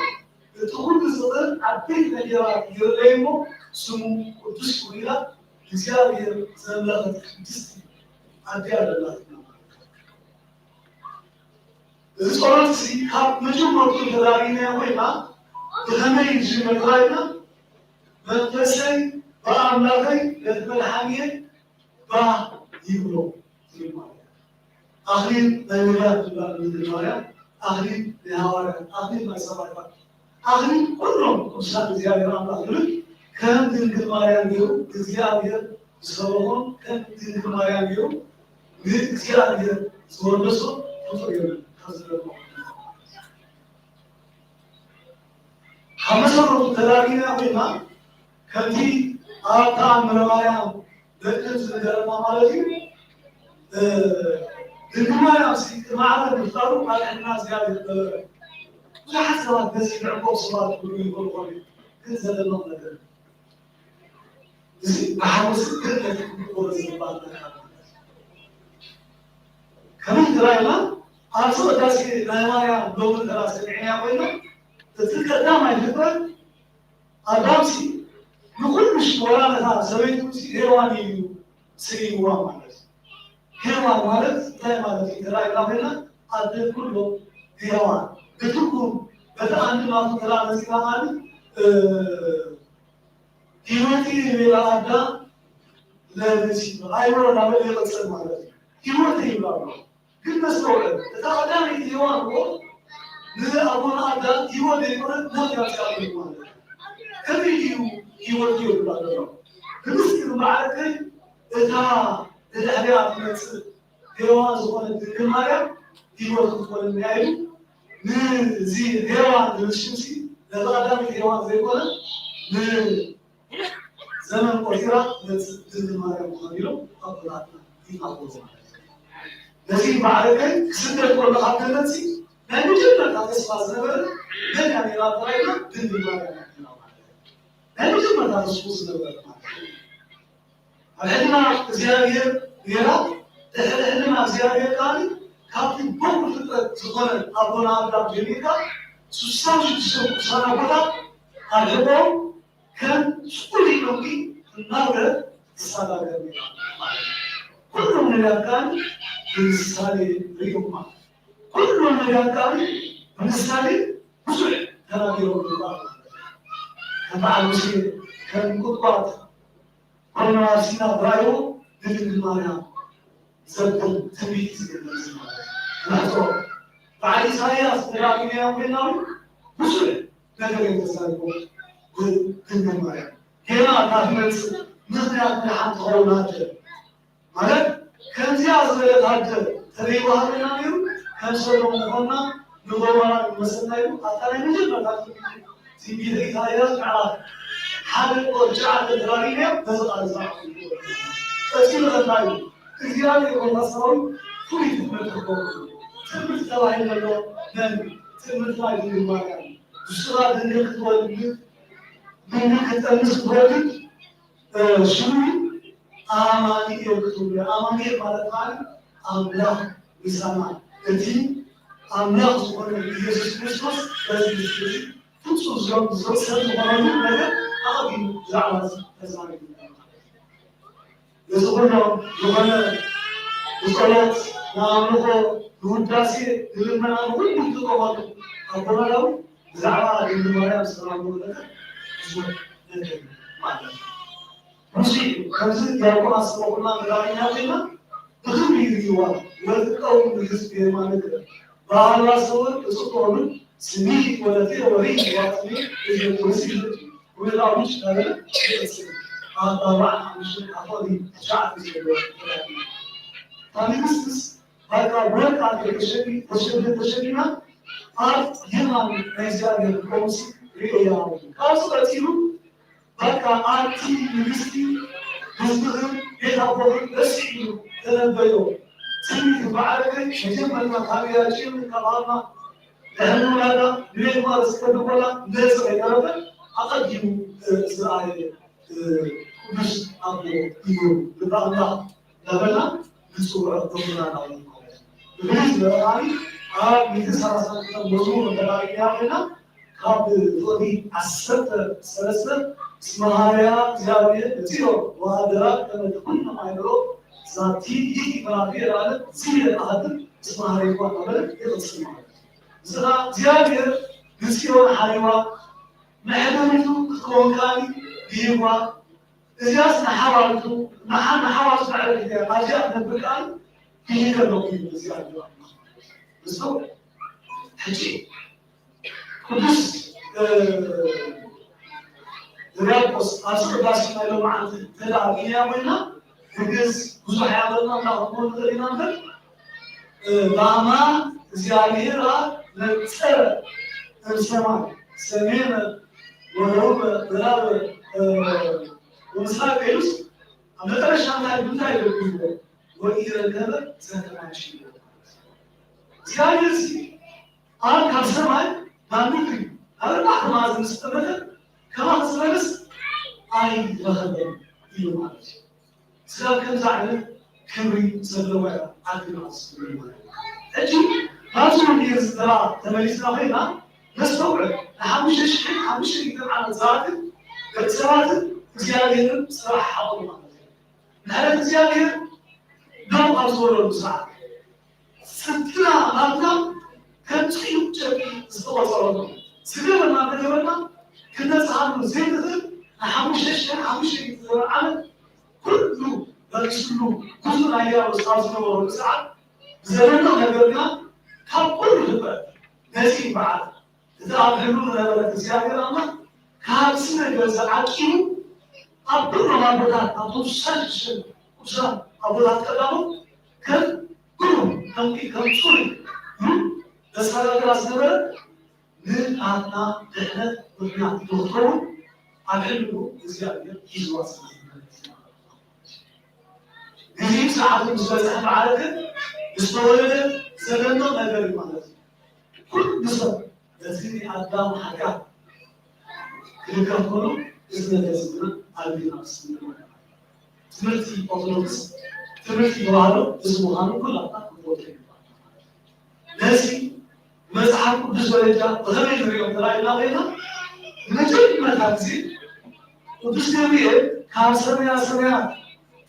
እቲ ኩሉ ዝኽእል ዓበይቲ ነገራት ይርኤ እሞ ስሙ ቅዱስ ይኹን ኢላ እግዚኣብሔር ዘምለኸት ቅድስቲ ኣዴ ኣለናትና። እዚ ጸሎት እዚ ካብ መጀመርትኡ ተዳሊናዮ ኮይና ብኸመይ ይጅመር ተባሂልና መንፈሰይ በአምላኸይ በቲ መድሓኒየይ ባህ ይብሎ። ኣኽሊል ናይ ነብያት ትብላዕ ድንግል ማርያም፣ ኣኽሊል ናይ ሃዋርያት፣ ኣኽሊል ናይ ሰማዕታት፣ ኣኽሊል ኩሎም ቅዱሳን እግዚኣብሔር ኣምላኽ ዝብል ከም ድንግል ማርያም ገይሩ እግዚኣብሔር ዝሰበኾም፣ ከም ድንግል ማርያም ገይሩ ንእግዚኣብሔር ዝወደሶ ፍጡር የለን። ካብ መሰረቱ ተላጊና ኮይና ከምቲ ኣብ ተኣምረ ማርያም ደቅን ዝነገረና ማለት እዩ። እ፣ ድንግል ማርያም ሲ ቅድሚ ዓለም ምፍጣሩ ኣብ ሕልና እግዚኣብሔር ነበረ። ብዙሓት ሰባት በዚ ዕንቆቕ ሰባት ክብሉ ይኽእሉ ይኾኑ፣ ግን ዘለሎም ነገር እዚ ብሓጎስ ግን ነቲ ክብሉ ዝግባእ ነገር ኣሎ። ከመይ ተባሂልና ኣብዚ ቅዳሴ ናይ ማርያም ሎሚ ተራ ሰሚዕናያ ኮይና፣ እቲ ቀዳማይ ፍጥረት ኣዳምሲ ንኹሉ ሽወራ ነታ ሰበይቱ ሲ ሄዋን እዩ ስኢዋ ማለት እዩ። ሄዋን ማለት እንታይ ማለት እዩ? ተራእዩና ኮይና ኣደ ኩሎ ሄዋን ብትርጉም በቲ ኣንድማቱ ተራ መጺና ኣን፣ እ፣ ህይወት ይቤላ ኣዳ ለነሲ ኣይወራ በለ ይቕጽል ማለት እዩ። ህይወት ይብላሉ። ግን መስተውዕል፣ እታ ቀዳመይቲ ሔዋን እኮ ንኣቦና ኣዳም ህይወት ዘይኮነት ሞት እያ ኣምጺኣትሉ ማለት እዩ። ከመይ ድዩ ህይወት ይብላ ዘሎ? ብምስጢር ማዕረገ እታ ብድሕሪኣ ትመጽእ ሔዋን ዝኾነት ድንግል ማርያም ህይወት ክትኮነና ኢሉ ንዚ ሔዋን ዝብል ሽምሲ ነዛ ቀዳመይቲ ሔዋን ዘይኮነ ን ዘመን ቆጺራ ትመጽእ ድንግል ማርያም ትኾን ኢሎም ኣቦታትና ይናገሩ ማለት እዩ። ነዚ ማዕረገ ክስደድ ከሎ ካብ ገነትሲ ናይ መጀመርታ ተስፋ ዝነበረ መን እያ ነይራ ተባሂልና ድንግል ማርያም እያ ነይራ ማለት እዩ። ናይ መጀመርታ ተስፋ ዝነበረ ማለት እዩ። ኣብ ሕልና እግዚኣብሔር ነይራ፣ ድሕሪ ሕልና እግዚኣብሔር ከኣ ካብቲ በኩር ፍጥረት ዝኾነ ኣቦና ኣዳም ጀሚርካ ስሳን ሽዱሽተን ቅዱሳን ኣቦታት ኣብ ሕቖኦም ከም ጽሩይ ዕንቁ እናብረ ትሰጋገር ነይራ ማለት እዩ። ኩሎም ነቢያት ከኣ ብምሳሌ ርእዮማ። ኩሎም ነቢያት ከኣ ብምሳሌ ብዙሕ ተናጊሮም ነይሮም ማለት እዩ። ከም በዓል ሙሴ፣ ከም ቁጥቋጥ፣ ኮይኑ ኣብ ሲና ብራእዩ ንድንግል ማርያም ዘብል ትንቢት ዝገልጽ ማለት እዩ። ርሕጾ በዓል ኢሳይያስ ተራእዩና ኮይና እውን ብዙሕ ነገር እዩ ተዛሪቡ። ድንግል ማርያም ገና እታ ትመጽእ ምኽንያት ምድሓን ትኸውን ኣደ ማለት ከምዚኣ ዝበለት ኣደ ተደይወሃበና ነይሩ፣ ከም ሰዶም ምኾንና ንጎሞራ ንመሰልና ኢሉ ኣብታ ናይ መጀመርታ ትንቢት ኢሳይያስ ምዕራፍ ሓደ ቁጽሪ ትሽዓተ ተራእዩና በዚ ቃል እዚ። ቀጺሉ እንታይ እዩ? እግዚኣብሔር መንፈሳዊ ፍሉይ ትምህርቲ ክገብሩ። ትምህርቲ ተባሂሉ ዘሎ መን? ትምህርቲ ናይ ድንግል ማርያም። ንሱ ድማ ድንግል ክትወልድ፣ ድንግል ክትጠንስ ክትወልድ፣ እ፣ ሽሙ ኣማኑኤል ክትብሉ። ኣማኑኤል ማለት ከኣ ኣምላኽ ምሳና። እቲ ኣምላኽ ዝኾነ ኢየሱስ ክርስቶስ በዚ ምድሪ ፍጹም ዝረብ ሰብ ዝኾነሉ ነገር ኣቐዲሙ ብዛዕባ እዚ ተዛሪቡ። ነዚ ኩሉ ዝኾነ ንጸሎት፣ ንኣምልኾ፣ ንውዳሴ፣ ንልመና፣ ንኹሉ ዝጥቀመሉ ኣቦና ዳዊት ብዛዕባ ድንግል ማርያም ዝተናገሮ ነገር ብዙሕ ነገር እዩ ማለት እዩ። ሙሴ ከምዚ ዲያቆን ኣስተውዕልና ተራእዩና ኮይና ብኽብሪ ይርእይዋ፣ ወትቀውም ንግስቲ የማንከ በአልባሰ ወርቅ እጹብ ትሆኑ ስሚ ወለቲ ወሪ ዋጥኒ እዝን ወሲ ወላውጭ ተበለ ይቅጽል። ኣባባዕ ሓሙሽተ ኣፎሪ ሻዕ ይዘሎ። ታንግስትስ ባቃ ወርቅ ኣድርገ ተሸኪ-፣ ተሸኪ-፣ ተሸኪማ ኣብ የማን ናይ እግዚኣብሔር ቆምሲ ርእያ። ካብዚ ቀጺሉ በቃ ኣንቲ ንግስቲ ህዝብኽን ቤት ኣቦኽን ረሲዑ ተነበዮ ትንቢት ማዕረገ መጀመርታ ካብ ኢያቄም ካብ ሃና ድሕሪ ውላዳ ንቤት ማርስ ከድርጎላ ነዚ ከይተረፈ ኣቐዲሙ ዝረኣየ ቅዱስ ኣቦ እዩ። ልበ ኣምላኽ እናበልና ንጽውዖ ኣቦና ዳዊት ማለት እዩ። ብፍልይ ዝበለ ከኣ ኣብ ሚእቲ ሰላሳ ክልተ መዝሙር እንተራእይና ኮይና ካብ ፍቕዲ ዓሰርተ ሰለስተ እስመ ሃረያ እግዚኣብሔር ነጺሮ ወሃደራ ከመ ትኩን ማእምሮ ዛቲ ይእቲ መራፊ የላለ ዝየ ኣሃድር እስመ ሃረይዋ እናበለ ይቕጽል ማለት እዩ። እዚ ኸኣ እግዚኣብሔር ንጽዮን ሓሪዋ መሕደሪቱ ክትከውን ከኣ ይህዋ እዚያስ ንሓዋርያቱ፣ ንሓ-፣ ንሓዋርያቱ ባዕለ ጊዜ ኣዚያ ነብር ቃል ይህከ ነው ይብል እዚያ። እሱ ሕጂ ቅዱስ፣ እ፣ ሕርያቆስ ኣብዚ ቅዳሴ ናይ ሎማዓንቲ ተዳጊንያ ኮይና፣ ንግእዝ ብዙሕ ያበልና እንዳኹን ንኽእል ኢና እምበር፣ እ፣ በአማን እግዚአብሔር አብ ነጸረ እምሰማይ ሰሜነ ወደቡበ ምዕራበ፣ እ፣ ወምስራቅ ኢሉስ፣ ኣብ መጨረሻ እንታይ፣ እንታይ ይብል? ወኢረከበ ዘተማችዎ። እግዚኣብሔር ሲ ኣብ ካብ ሰማይ ናብ ምድሪ፣ ናብ ኣርባዕተ ማዕዝን ዝተመተ ከማኹ ዝበለስ ኣይረኸበን ኢሉ ማለት እዩ። ስጋብ ከምዚ ዓይነት ክብሪ ዘለዋ እያ ዓድና ማለት እዩ። ሕጂ ናብዚ ወንጌል ዝተራ ተመሊስና ኮይና ነስተውዕል፣ ንሓሙሽተ ሽሕን ሓሙሽተ ሚእትን ዓመት ዝኣክል ደቂ ሰባትን እግዚኣብሔርን ዝተረሓሓቑ ማለት እዩ። ምሕረት እግዚኣብሔር ደው ኣብ ዝበለሉ ሰዓት፣ ጽድቅና ናትና ከም ጽዩፍ ጨርቂ ዝተቖጸረሉ፣ ዝገበርና እንተገበርና፣ ክንነጽሃሉ ዘይንኽእል ንሓሙሽተ ሽሕን ሓሙሽተ ሚእትን ዘበን ዓመት ኩሉ በሪሱሉ፣ ብዙ ናይ ዲያብሎስ ኣብ ዝነበረሉ ሰዓት፣ ብዘደንቕ ነገር ግና ካብ ኩሉ ፍጥረት ነጺ በዓል። እቲ ኣብ ሕሉፍ ዝነበረ እግዚኣብሔር ኣምላኽ ካብዚ ነገር ዝዓቂቡ ኣብ ኩሎም ኣቦታት፣ ኣብቶም ሽዱሽተ ቅዱሳን ኣቦታት ቀዳሞት ከም ብሩህ፣ ከም፣ ከም ጽሩይ፣ እ፣ መሰጋገሪ ዝነበረ ንናትና ድሕነት ምኽንያት ንኽትኸውን ኣብ ሕሉፍ እግዚኣብሔር ሒዝዋ ስለ ዝነበረ። ጊዜን ሰዓቱን ምስ በጽሐ ማዕረ ግን ዝተወለደ ዘደንቕ ነገር እዩ ማለት እዩ። ኩሉ ሰብ በዚ ናይ ኣዳም ሓጢኣት ክልከፍ ከሎ እዚ ነገር እዚ ግና ኣብ ዲና ስንመ ትምህርቲ ኦርቶዶክስ ትምህርቲ ተዋህዶ እዚ ምዃኑ ኩላትና ክንፈልጦ ይግባእ። ነዚ መጽሓፍ ቅዱስ ደረጃ ብኸመይ ንርእዮ እንተ ኢልና ኮይና፣ ንመጀመርታ ግዜ ቅዱስ ገብርኤል ካብ ሰማያ ሰማያት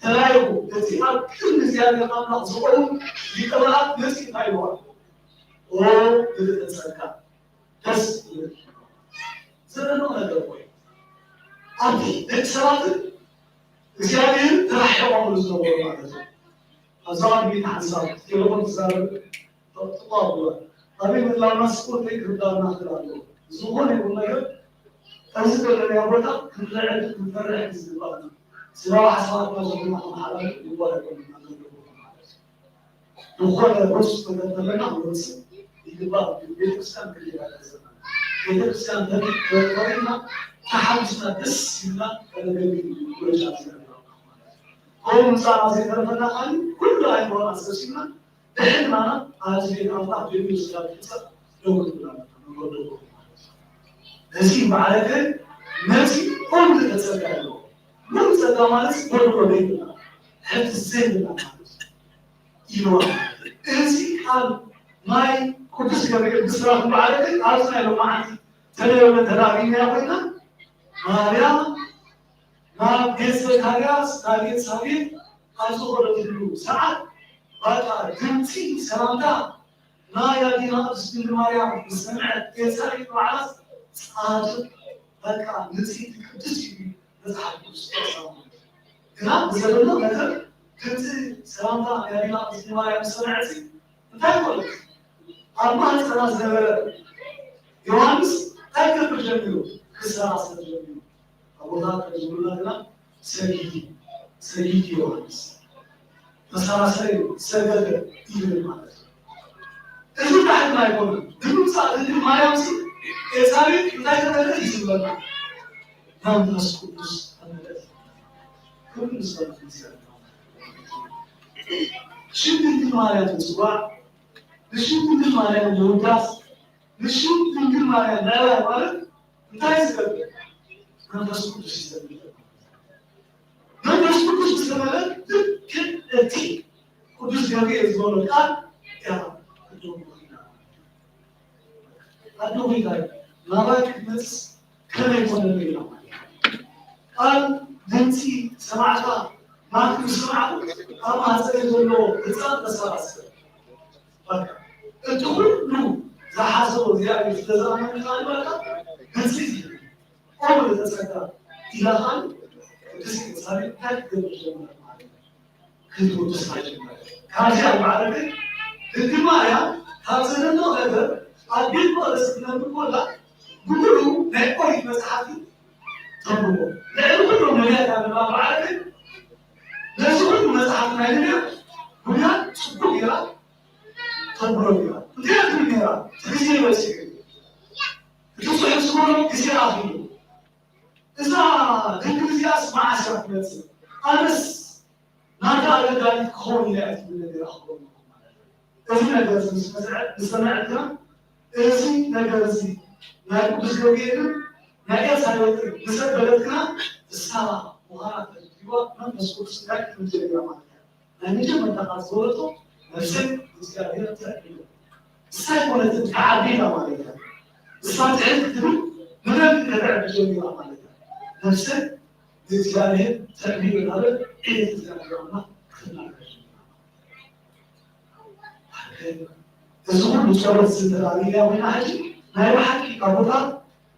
ተላኢኹ፣ እቲ ኣብ ቅድሚ እግዚኣብሔር ኣምላኽ ዝኸውን ሊቀ መላእክት መጺኡ እንታይ ኢልዋ? ኦ ምልእተ ጸጋ፣ ደስ ይበልኪ። ዘደንቕ ነገር እኮ እዩ። ኣብቲ ደቂ ሰባትን እግዚኣብሔርን ተራሒቖምሉ ዝነበሩ ማለት እዩ። ኣብዛ ቅድሚት ሓንሳብ ቴሌፎን ትዛረብ፣ ጠቕጥቋ ብሏል። ኣበይ ምህላውና ስፖርት ክርዳና ክእል ኣለዎ። ዝኾነ ይኹን ነገር ኣብዚ ዘለናዮ ቦታ ክንርዕድ ክንፈርሕ እዩ ዝግባእና። ስጋዊ ሓሳባትና ዘኹና ክንሓላልፍ ይግባእ ኣይኮነን ማለት እዩ። ዝኾነ ርሱስ ነገር ተለና ክንወጽእ ይግባእ። ቤተክርስትያን ክንሄድ ኣይሕዘና። ቤተክርስትያን ተሪ-፣ ተሪና ተሓጉስና ደስ ኢልና ከነገልግል እዩ ወረጃ ዘለና። ከምኡ ምጻና ዘይተረፈና ካሊ ኩሉ ኣይምሮና ሰብሲብና ብሕልናና ኣብዚ ቤት ኣምላኽ ጀሚሩ ስጋብ ክፍጸም ደው ክንብል ኣለና። መንገዱ ማለት እዩ። እዚ ማዕረገ ነዚ ኩሉ ተጸጋ ኣለዎ። ሙሉ ጸጋ ማለት ጎደሎ ዘይብልና፣ ሕፍረት ዘይብልና ማለት እዩ። ኢልዋ። እዚ ቃል ናይ ቅዱስ ገብርኤል ብስራት ማዕረገ ኣብዚ ናይ ሎማዓንቲ ተለየለ ተዳጊምና ኮይና፣ ማርያም ናብ ቤት ዘካርያስ፣ ናብ ቤት ሳቤዕ ኣብ ዝኸደትሉ ሰዓት፣ በቃ ድምጺ ሰላምታ ናይ ኣዴና ቅድስት ድንግል ማርያም ምስ ሰምዐት፣ ኤልሳቤጥ ባዕላስ ጻድቅ፣ በቃ ንጽሕቲ ቅድስት እዩ መጽሓፍ ቅዱስ ተዛረበ። ግና ብዘደንቕ ነገር ድምጺ ሰላምታ ናይ ኣዴና ቅድስት ድንግል ማርያም ምስ ሰምዐት እንታይ ኮነት? ኣብ ማህጸና ዝነበረ ዮሃንስ እንታይ ክገብር ጀሚሩ? ክሰራሰር ጀሚሩ። ኣቦታት ከም ዝብሉና ግና ሰጊድ፣ ሰጊድ ዮሃንስ ተሰራሰረ፣ ሰገደ ይብል ማለት እዩ። እዚ ታሕትና ኣይኮነን። ብምምጻእ ድንግል ማርያም ሲ ኤልሳቤጥ እንታይ ተመልእ እዩ ዝብለና? መንፈስ ቅዱስ ተመልእ። ክብሪ ምስጋና ንእግዚኣብሔር። ሽም ድንግል ማርያም ምጽዋዕ፣ ንሽም ድንግል ማርያም ምውዳስ፣ ንሽም ድንግል ማርያም ምዕላይ ማለት እንታይ ዝገብር? መንፈስ ቅዱስ ይሰግድ። መንፈስ ቅዱስ ዝተመልአ ልክዕ እቲ ቅዱስ ገብርኤል ዝበሎ ቃል ያ፣ ኣዶ ሆይ፣ ኣዶ ሆይ፣ ናባይ ክትመጽእ ከመይ ኮነለይ ኢላ ማለት እዩ። ቃል ድምጺ ሰማዕካ፣ ማክ ዝሰማዕኩ ኣብ ማህጸነይ ዘሎ ህጻን ተሰባሰበ። በቃ፣ እቲ ኩሉ ዝሓሰቦ እግዚኣብሔር ስለ ዝኣመነ ቃል በቃ፣ ግልጺ እዩ። ኦ ምልእተ ጸጋ፣ ኢላኻን ቅድስት ኤልሳቤጥ ታሪክ ገብር ጀመረ ማለት ነው። ክትወድስ ጀመረ። ካብዚያ ማዕረግ ድንግል ማርያም ካብ ዘደሎ ነገር ኣብ ቤት መቕደስ ክትነብር ኮላ ብሙሉ ናይ ኦሪት መጽሓፍ ተንብቦ። ልዕሊ ኩሎም ነቢያት ያለባ ማዕረግ ነዚ ኩሉ መጽሓፍ ናይ ነቢያት ጉዳይ ጽቡቕ ጌራ ተንብቦ ጌራ። እንታይ ትብል ጌራ? እቲ ግዜ በጺሑ። እቲ ጽሑፍ ዝበሎ ግዜ ኣኺሉ። እዛ ድንግል እዚኣስ መዓስ እያ ትመጽእ? ኣነስ ናታ ኣገልጋሊት ክኸውን ኢለ እያ ትብል ነገር ኣኽብሮም ማለት እዩ። እዚ ነገር እዚ ምስ ሰምዐ-፣ ምስ ሰምዐት ግና፣ እዚ ነገር እዚ ናይ ቅዱስ ገብርኤልን ናይ ኤልሳቤጥን ምስ ኣበለት ግና፣ እሳ ምዃና ተረዲእዋ መንፈስ ቅዱስ እንታይ ክትብል ጀሚራ ማለት እያ። ናይ መጀመርታ ቃል ዝበለቶ፣ ነፍሰይ ንእግዚኣብሔር ተዕብዮ። እሳ ኣይኮነትን ተዓቢዳ ማለት እያ። እሳ ትዕል ክትብል ብደንቢ ከተዕቢ ጀሚራ ማለት እያ። ነፍሰይ ንእግዚኣብሔር ተዕብዮ እናበለት ዕቤት እግዚኣብሔር ኣምላኽ ክትናገር ጀሚራ። እዚ ኩሉ ጸሎት ዝተራእየ ወይና ሕጂ ናይ ብሓቂ ካብ ቦታ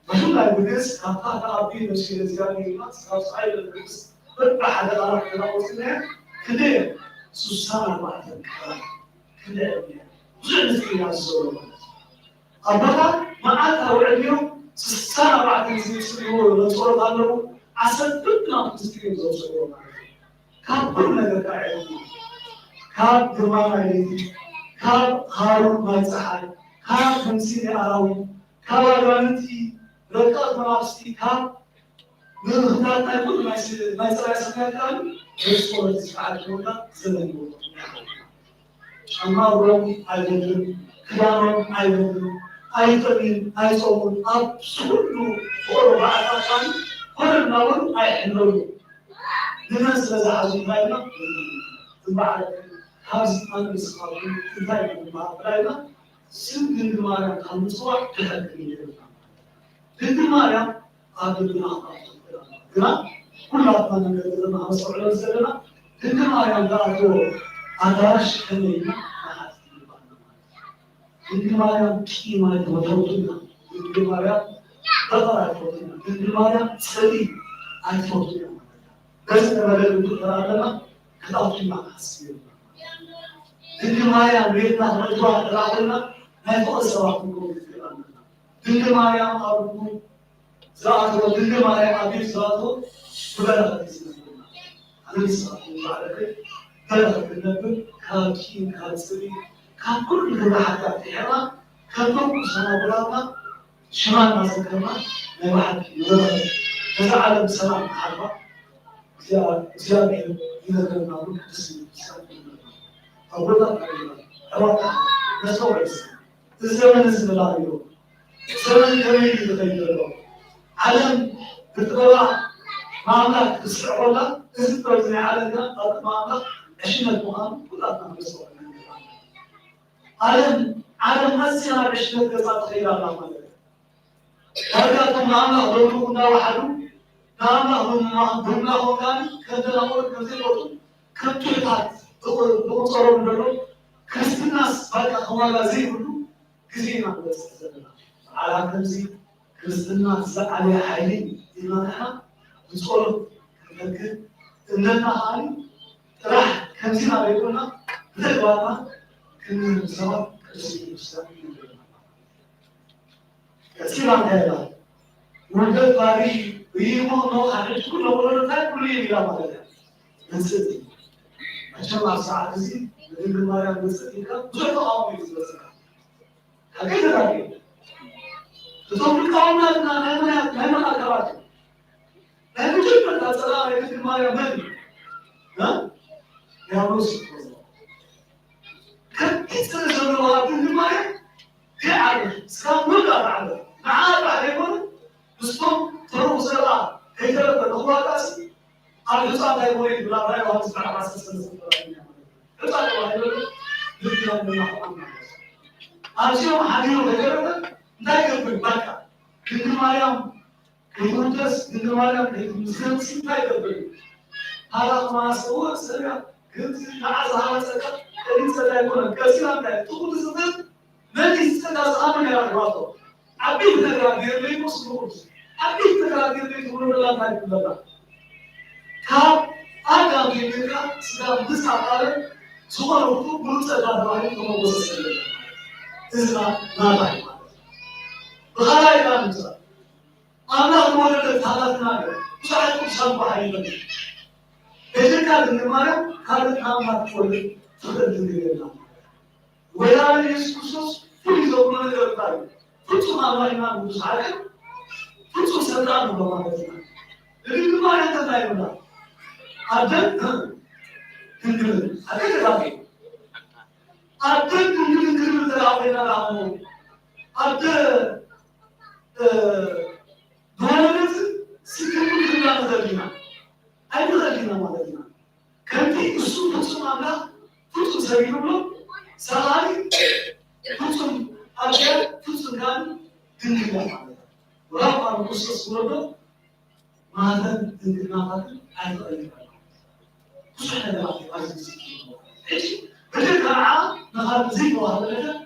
ብፍላይ ብግእዝ ካብታ ተኣቢ ነፍሲ ለእግዚኣብሔር ኢልና ክሳብ ፀሓይ ለልግስ በቃ ሓደ ቃላት ተናቆጽና ክንደይ ስሳን ኣርባዕተን ቃላት ክንደይ ዕድሜ ብዙሕ ምስጢር ኢና ዝዘረቡ ማለት እዩ። ኣቦታት መዓልታዊ ዕድሜኦም ስሳን ኣርባዕተን ዝጽልይዎ ጸሎት ኣለዉ። ዓሰርተ ናቱ ምስጢር እዮም ዘውጽእዎ ማለት እዩ። ካብ ኩሉ ነገር ከዓ ዕድሜ ካብ ግርማ ናይ ለይቲ፣ ካብ ሃሩር ናይ ፀሓይ፣ ካብ ድምፂ ናይ ኣራዊት፣ ካብ ኣጋንንቲ፣ ረቃት መናፍስቲ፣ ካብ ምልኽታት ናይ ኩሉ ናይ ስ-፣ ናይ ጸላኢ ሰናይ ቃል፣ በዚ ጸሎት እዚ ከዓ ክወዳ ዘመን ይወጡ። ጫማ እግሮም ኣይበድልን፣ ክዳኖም ኣይበድልን፣ ኣይጠምዩን፣ ኣይጾሙን፣ ኣብ ኩሉ ፍቕሮ ባዕታ ቃል ኮነ እናበሉ ኣይሕለሉ። ንመን ስለ ዝሓዙ እንታይ ኢልና? እምበኣር ካብዚ ኣነ ንስኻትኩም እንታይ ኢና ንበሃል ኢልና? ስም ድንግል ማርያም ካብ ምጽዋዕ ድሕር ክንብል የብልናን። ድንግል ማርያም ኣብ ልብና ክትኣቱ ትኽእል ኣላ። ግና ኩላትና ነገር ዘለና፣ ነስተውዕሎ ዘለና፣ ድንግል ማርያም ትኣትዎ ኣዳራሽ ከመይ ኢልና ንሓስብ ይግባእና ማለት እዩ። ድንግል ማርያም ቂም ኣይትፈቱና። ድንግል ማርያም በቐል ኣይትፈቱና። ድንግል ማርያም ጽልኢ ኣይትፈቱና ማለት እዩ። በዚ ተመለስ እንድሕር ኣለና፣ ክትኣቱና ክትሓስብ የብልናን። ድንግል ማርያም ቤትና ክነእትዋ እንድሕር ኣለና፣ ናይ ፍቕሪ ሰባት ክንከውን ንኽእል ኣለና። ድንግል ማርያም ኣብ ልቡ ዝኣተወ፣ ድንግል ማርያም ኣብ ቤቱ ዝኣተወ ብበረኸት እዩ ዝነብር። ኣነ ንስኻትኩም ባዕልኹም በረኸት ክንነብር፣ ካብ ቂም፣ ካብ ጽልኢ፣ ካብ ኩሉ ግብረ ሓጢኣት ርሒቕና፣ ከምቶም ቅዱሳን ኣቦታትና ሽማ እናዘከርና ናይ ብሓቂ ንበረኸት፣ ነዛ ዓለም ብሰላም ንሓልፋ። እግዚኣብሔር ይነግረና ኣሎ፣ ቅድስት ቤተክርስቲያን ይነግረና ኣሎ። ኣቦታት ኣቦታት፣ ኣሕዋት ኣሕዋት፣ ነስተውዕል እስኪ። እዚ ዘመን እዚ ንላዕሊ እዩ። ዘመን ከመይ እዩ ዝኸይድ ዘሎ? ዓለም ብጥበባ ንኣምላኽ ክትስዕም ከላ፣ እዚ ጥበብ እዚ ናይ ዓለም ግና ኣብ ቅድሚ ኣምላኽ ዕሽነት ምዃኑ ኩላትና ክንስተውዕል ይግባእ። ዓለም፣ ዓለም ኣዝያ ናብ ዕሽነት ገጻ ትኸይድ ኣላ ማለት እዩ። ዳርጋ እቶም ንኣምላኽ ዘምልኹ እናወሓዱ፣ ንኣምላኽ ብምማ-፣ ብምምላኾም ከኣ ከም ደናቑር፣ ከም ዘይፈልጡ፣ ከም ትሑታት ዝቑ-፣ ዝቑጸሩ እንደሎ፣ ክርስትናስ በቃ ከም ዋጋ ዘይብሉ ግዜ ኢና ንበጽሕ ዘለና። በዓል ከምዚ ክርስትና ዝዓበየ ሓይሊ ኢልና ንሕና ብጸሎት ክንመክር፣ እምነትና ከኣ ጥራሕ ከምዚ ኢና ዘይኮና ብተግባርና ክንህብ ሰባት ቅድስት ቤተክርስትያን ይነግረና። ቀጺላ እንታይ ኢላ? ውልደት ባሪ ርኢኹሞ እነሆ፣ ካብ ሕጂ ኩሎም ወለዶታት ኩሉ እዩ ኢላ ማለት እያ። ብጽእቲ። መቸም ኣብ ሰዓት እዚ ንድንግል ማርያም ብጽእቲ ኢልካ ብዙሕ ተቓውሞ እዩ ዝበጽሕ። ሓቂ ተዛሪቡ። እቶም ሊቃውንትና ናይ መን፣ ናይ መን ኣካላት እዮም? ናይ መጀመርታ ጸላኢ ናይ ድንግል ማርያም መን እዩ? እ? ዲያብሎስ እዩ። ከምቲ ጽልኢ ዘለዎ ኣብ ድንግል ማርያም ከይዓርፍ፣ ስጋብ ምውዳእ ዓለም ንዓ ጥራሕ ዘይኮነ፣ ምስቶም ተረፉ ዘርኣ ከይተረፈ ንኽዋጋእሲ ኣብ ሕጻ እንታይ ኮነ ይብል ኣብ ራእይ ዮሃንስ ምዕራፍ ዓሰርተ ሰለስተ ዝነበረ ሕጻ ተባሂሉ ልብና ምናፍቃን ማለት እዩ። ኣብዚኦም ሓዲሩ ከይተረፈ እንታይ ይገብር? በቃ ድንግል ማርያም ከይትውደስ፣ ድንግል ማርያም ከይትምስገን እንታይ ይገብር? ፓራክማስ እወ ሰሪያ፣ ግን ንዓ ዝሃበ ጸጋ ቀሊል ጸጋ ኣይኮነን። ቀሲና እንታይ ጥቕሉ ዝኽእል መን እዩ ጸጋ ዝሃበ ነይራ ኣሕዋቶ? ዓበይቲ ነገራት ገይሩ ለይኮስ ንቑስ ዐቢት ነገራት ገርቤ ትብሉ ለላ ታይ ኩለላ። ካብ ኣዳም ጀሚርካ ስጋ ምስ ኣቃረ ዝኾነ ወቅቱ ብሉጸ ጋር ባሕሪ ተመወሰ ሰለ። እዝና ናታይ ማለት። ብኻልኣይ ቃል ምጻእ። ኣምላኽ ዝወለደት ሃናትና ብዙሓት ቅዱሳን ባሕሪ ይበሉ። በጀካ ድንግል ማርያም ካልእ ኣምላኽ ትወልድ ትኽእል ድንግል የላን። ወላዲ ኢየሱስ ክርስቶስ ፍሉይ ዘብሎ ነገር እንታይ እዩ? ፍጹም ኣምላኽ ኢና፣ ንጉስ ሓቂ፣ ፍጹም ሰብ ከኣ ንብሎ ማለት ኢና። ንድንግል ማርያም እንታይ ይብላ? ኣደን ድንግልን። ኣደ ተጋቢ። ኣደን ድንግልን ክብል ተራኺብና ዳሞ ኣደ፣ እ፣ ዝወለደት ስግር ክብላ ንኽእል ኢና። ኣይንኽእል ኢና ማለት ኢና። ከምቲ እሱ ፍጹም ኣምላኽ ፍጹም ሰብ እዩ ብሎ፣ ሰኣሊ ፍጹም ኣደ ፍጹም ካህን ድንግል እያ ማለት እዩ። ወላ እኳ ክርስቶስ ወልዶ ማህተም ድንግልናታትን ኣይተቐየረን። ብዙሕ ነገራት እዩ ኣብዚ ግዜ። ሕጂ ብድር ከኣ ንኻልእ ዘይተዋህበ ነገር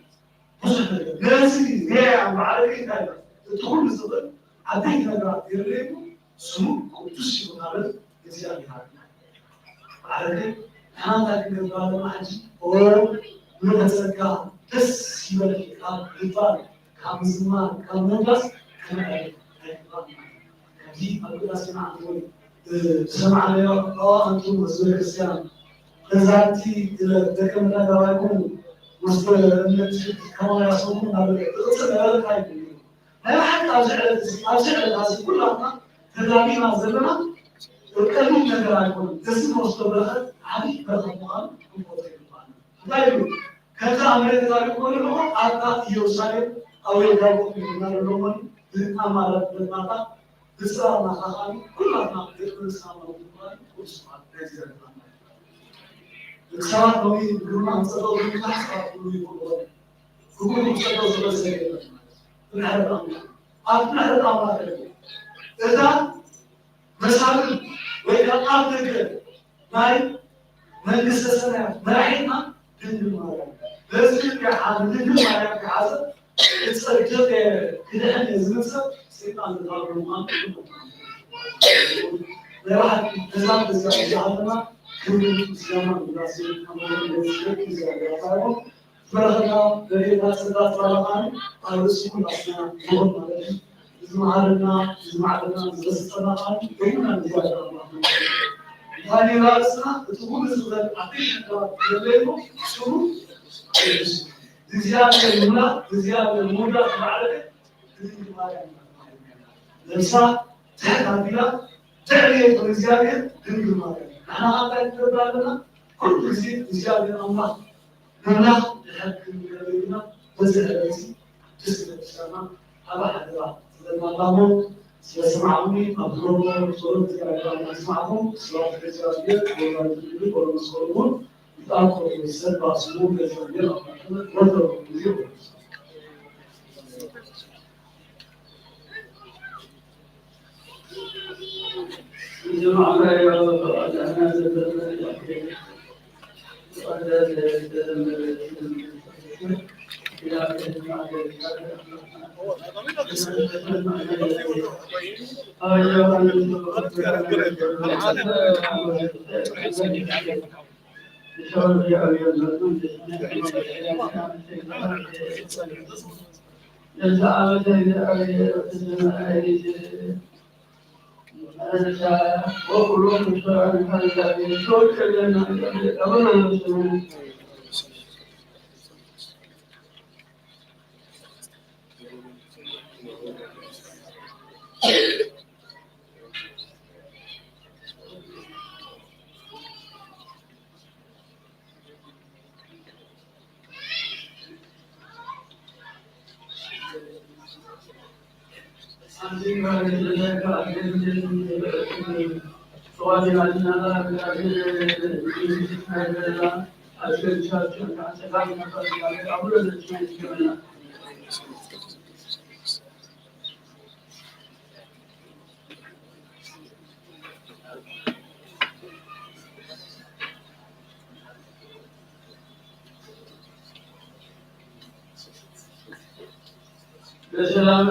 ብዙሕ ነገር። ነዚ ሪኣ ማዕረገ እንታይ ይላል? እቲ ኩሉ ዝኽእል ዓበይቲ ነገራት የድልየኩም፣ ስሙ ቅዱስ ይኹን ኣበል እግዚኣብሔር። ማዕረገ ንሕና እንታይ ክንገብር ኣለና ሕጂ? ኦ፣ ንጸጋ ደስ ይበል ካብ ምባል፣ ካብ ምዝማር፣ ካብ ምውዳስ ክንዕረፍ ኣይግባእና። ካብዚ ኣብ ቅዳሴና ኣንትወይ ዝሰማዕናዮ፣ ኦ ኣንቱም ህዝበ ክርስቲያን፣ በዛቲ ደቀ መዛሙርት ገባይኩም ውስተ እምነት ከማያሰሙ እናበለ ዝቕጽል ነበረ። እንታይ ይብል? ናይ ብሓቂ ኣብዚ ዕለት እዚ፣ ኣብዚ ዕለት እዚ ኩላትና ተዳሊና ዘለና ቀሊል ነገር ኣይኮነን። እዚ ንወስዶ በረኸት ዓቢ በረኸት ምዃኑ ክንፈልጦ ይግባእና። እንታይ ይብሉ? ከምዚ ኣብ መሬት ተዛሪቡ ከሎ፣ ኣታ ኢየሩሳሌም፣ ኣወ ዳዊት ይብልና ዘሎ እሞ፣ ብዝተኣማረ ልብናታ፣ ብጽራርና ከኣ ኩላትና ደቂ ርእስና ማለት እዩ። ቅዱስ ቃል ናይ እግዚኣብሔር ኣምላኽ። ደቂ ሰባት ሎሚ ብግርማ ንጸልኦ፣ ብዙሓት ሰባት ክብሉ ይኽእሉ። ክብሉ ክጸልኦ ዝኽእል ሰብ የለን። ብምሕረት ኣምላኽ። ኣብ ምሕረት ኣምላኽ የለን። እታ መሳልል ወይ ከኣ ኣፍ ደገ ናይ መንግስተ ሰማያት መራሒትና ድንግል ማርያም። በዚ ክሓ-፣ ድንግል ማርያም ክሓዘ ክጸድቕ እየ፣ ክድሕን እየ ዝብል ሰብ ሰይጣን ዝሃቦ ምዃኑ። ናይ ብሓቂ ነዛ በዚኣ እዚኣ ኣለና። ክብሪ ምስጋና ውዳሴ ኣምላኽ ንእግዚኣብሔር ይኹን። በረኸትና በረከትና ጽላት ባላኻን ኣብ ርእሲ ኩላትና ይኹን ማለት እዩ። ዝመሃረና፣ ዝመዓደና፣ ዝገሰጸና ኻን በይና ንዛረብ ኣምላኽ። እንታይ ርእስና እቲ ኩሉ ዝኽእል ዓበይቲ ነገራት ዘለይሞ ስሙ ቅዱስ። እግዚኣብሔር ምምላኽ፣ እግዚኣብሔር ምውዳስ ማዕረገ ድንግል ማርያም። ነብሳ ትሕት ኣቢላ ትዕልየት እግዚኣብሔር ድንግል ማርያም። ንሕና ኸኣ እንታይ ክንገብር ኣለና? ኩሉ ግዜ እግዚኣብሔር ኣምላኽ ምምላኽ ድሕር ክንብል ኣለና። በዚ ዕለት እዚ ቅድስት ቤተክርስቲያንና ዓቢ ሓደራ ትብለና ኣላ እሞ፣ ስለ ዝሰማዕኩምኒ ኣብ ዝገብሮ ጸሎት እግዚኣብሔር ኣምላኽ ይስማዕኩም። ስብሐት ለእግዚኣብሔር ወወላዲቱ ድንግል ወለመስቀሉ ክቡር። ይትባረክ ወይትቀደስ ስሙ ለእግዚኣብሔር አምላክነ ወትረከቡ ጊዜ ወ በሰላም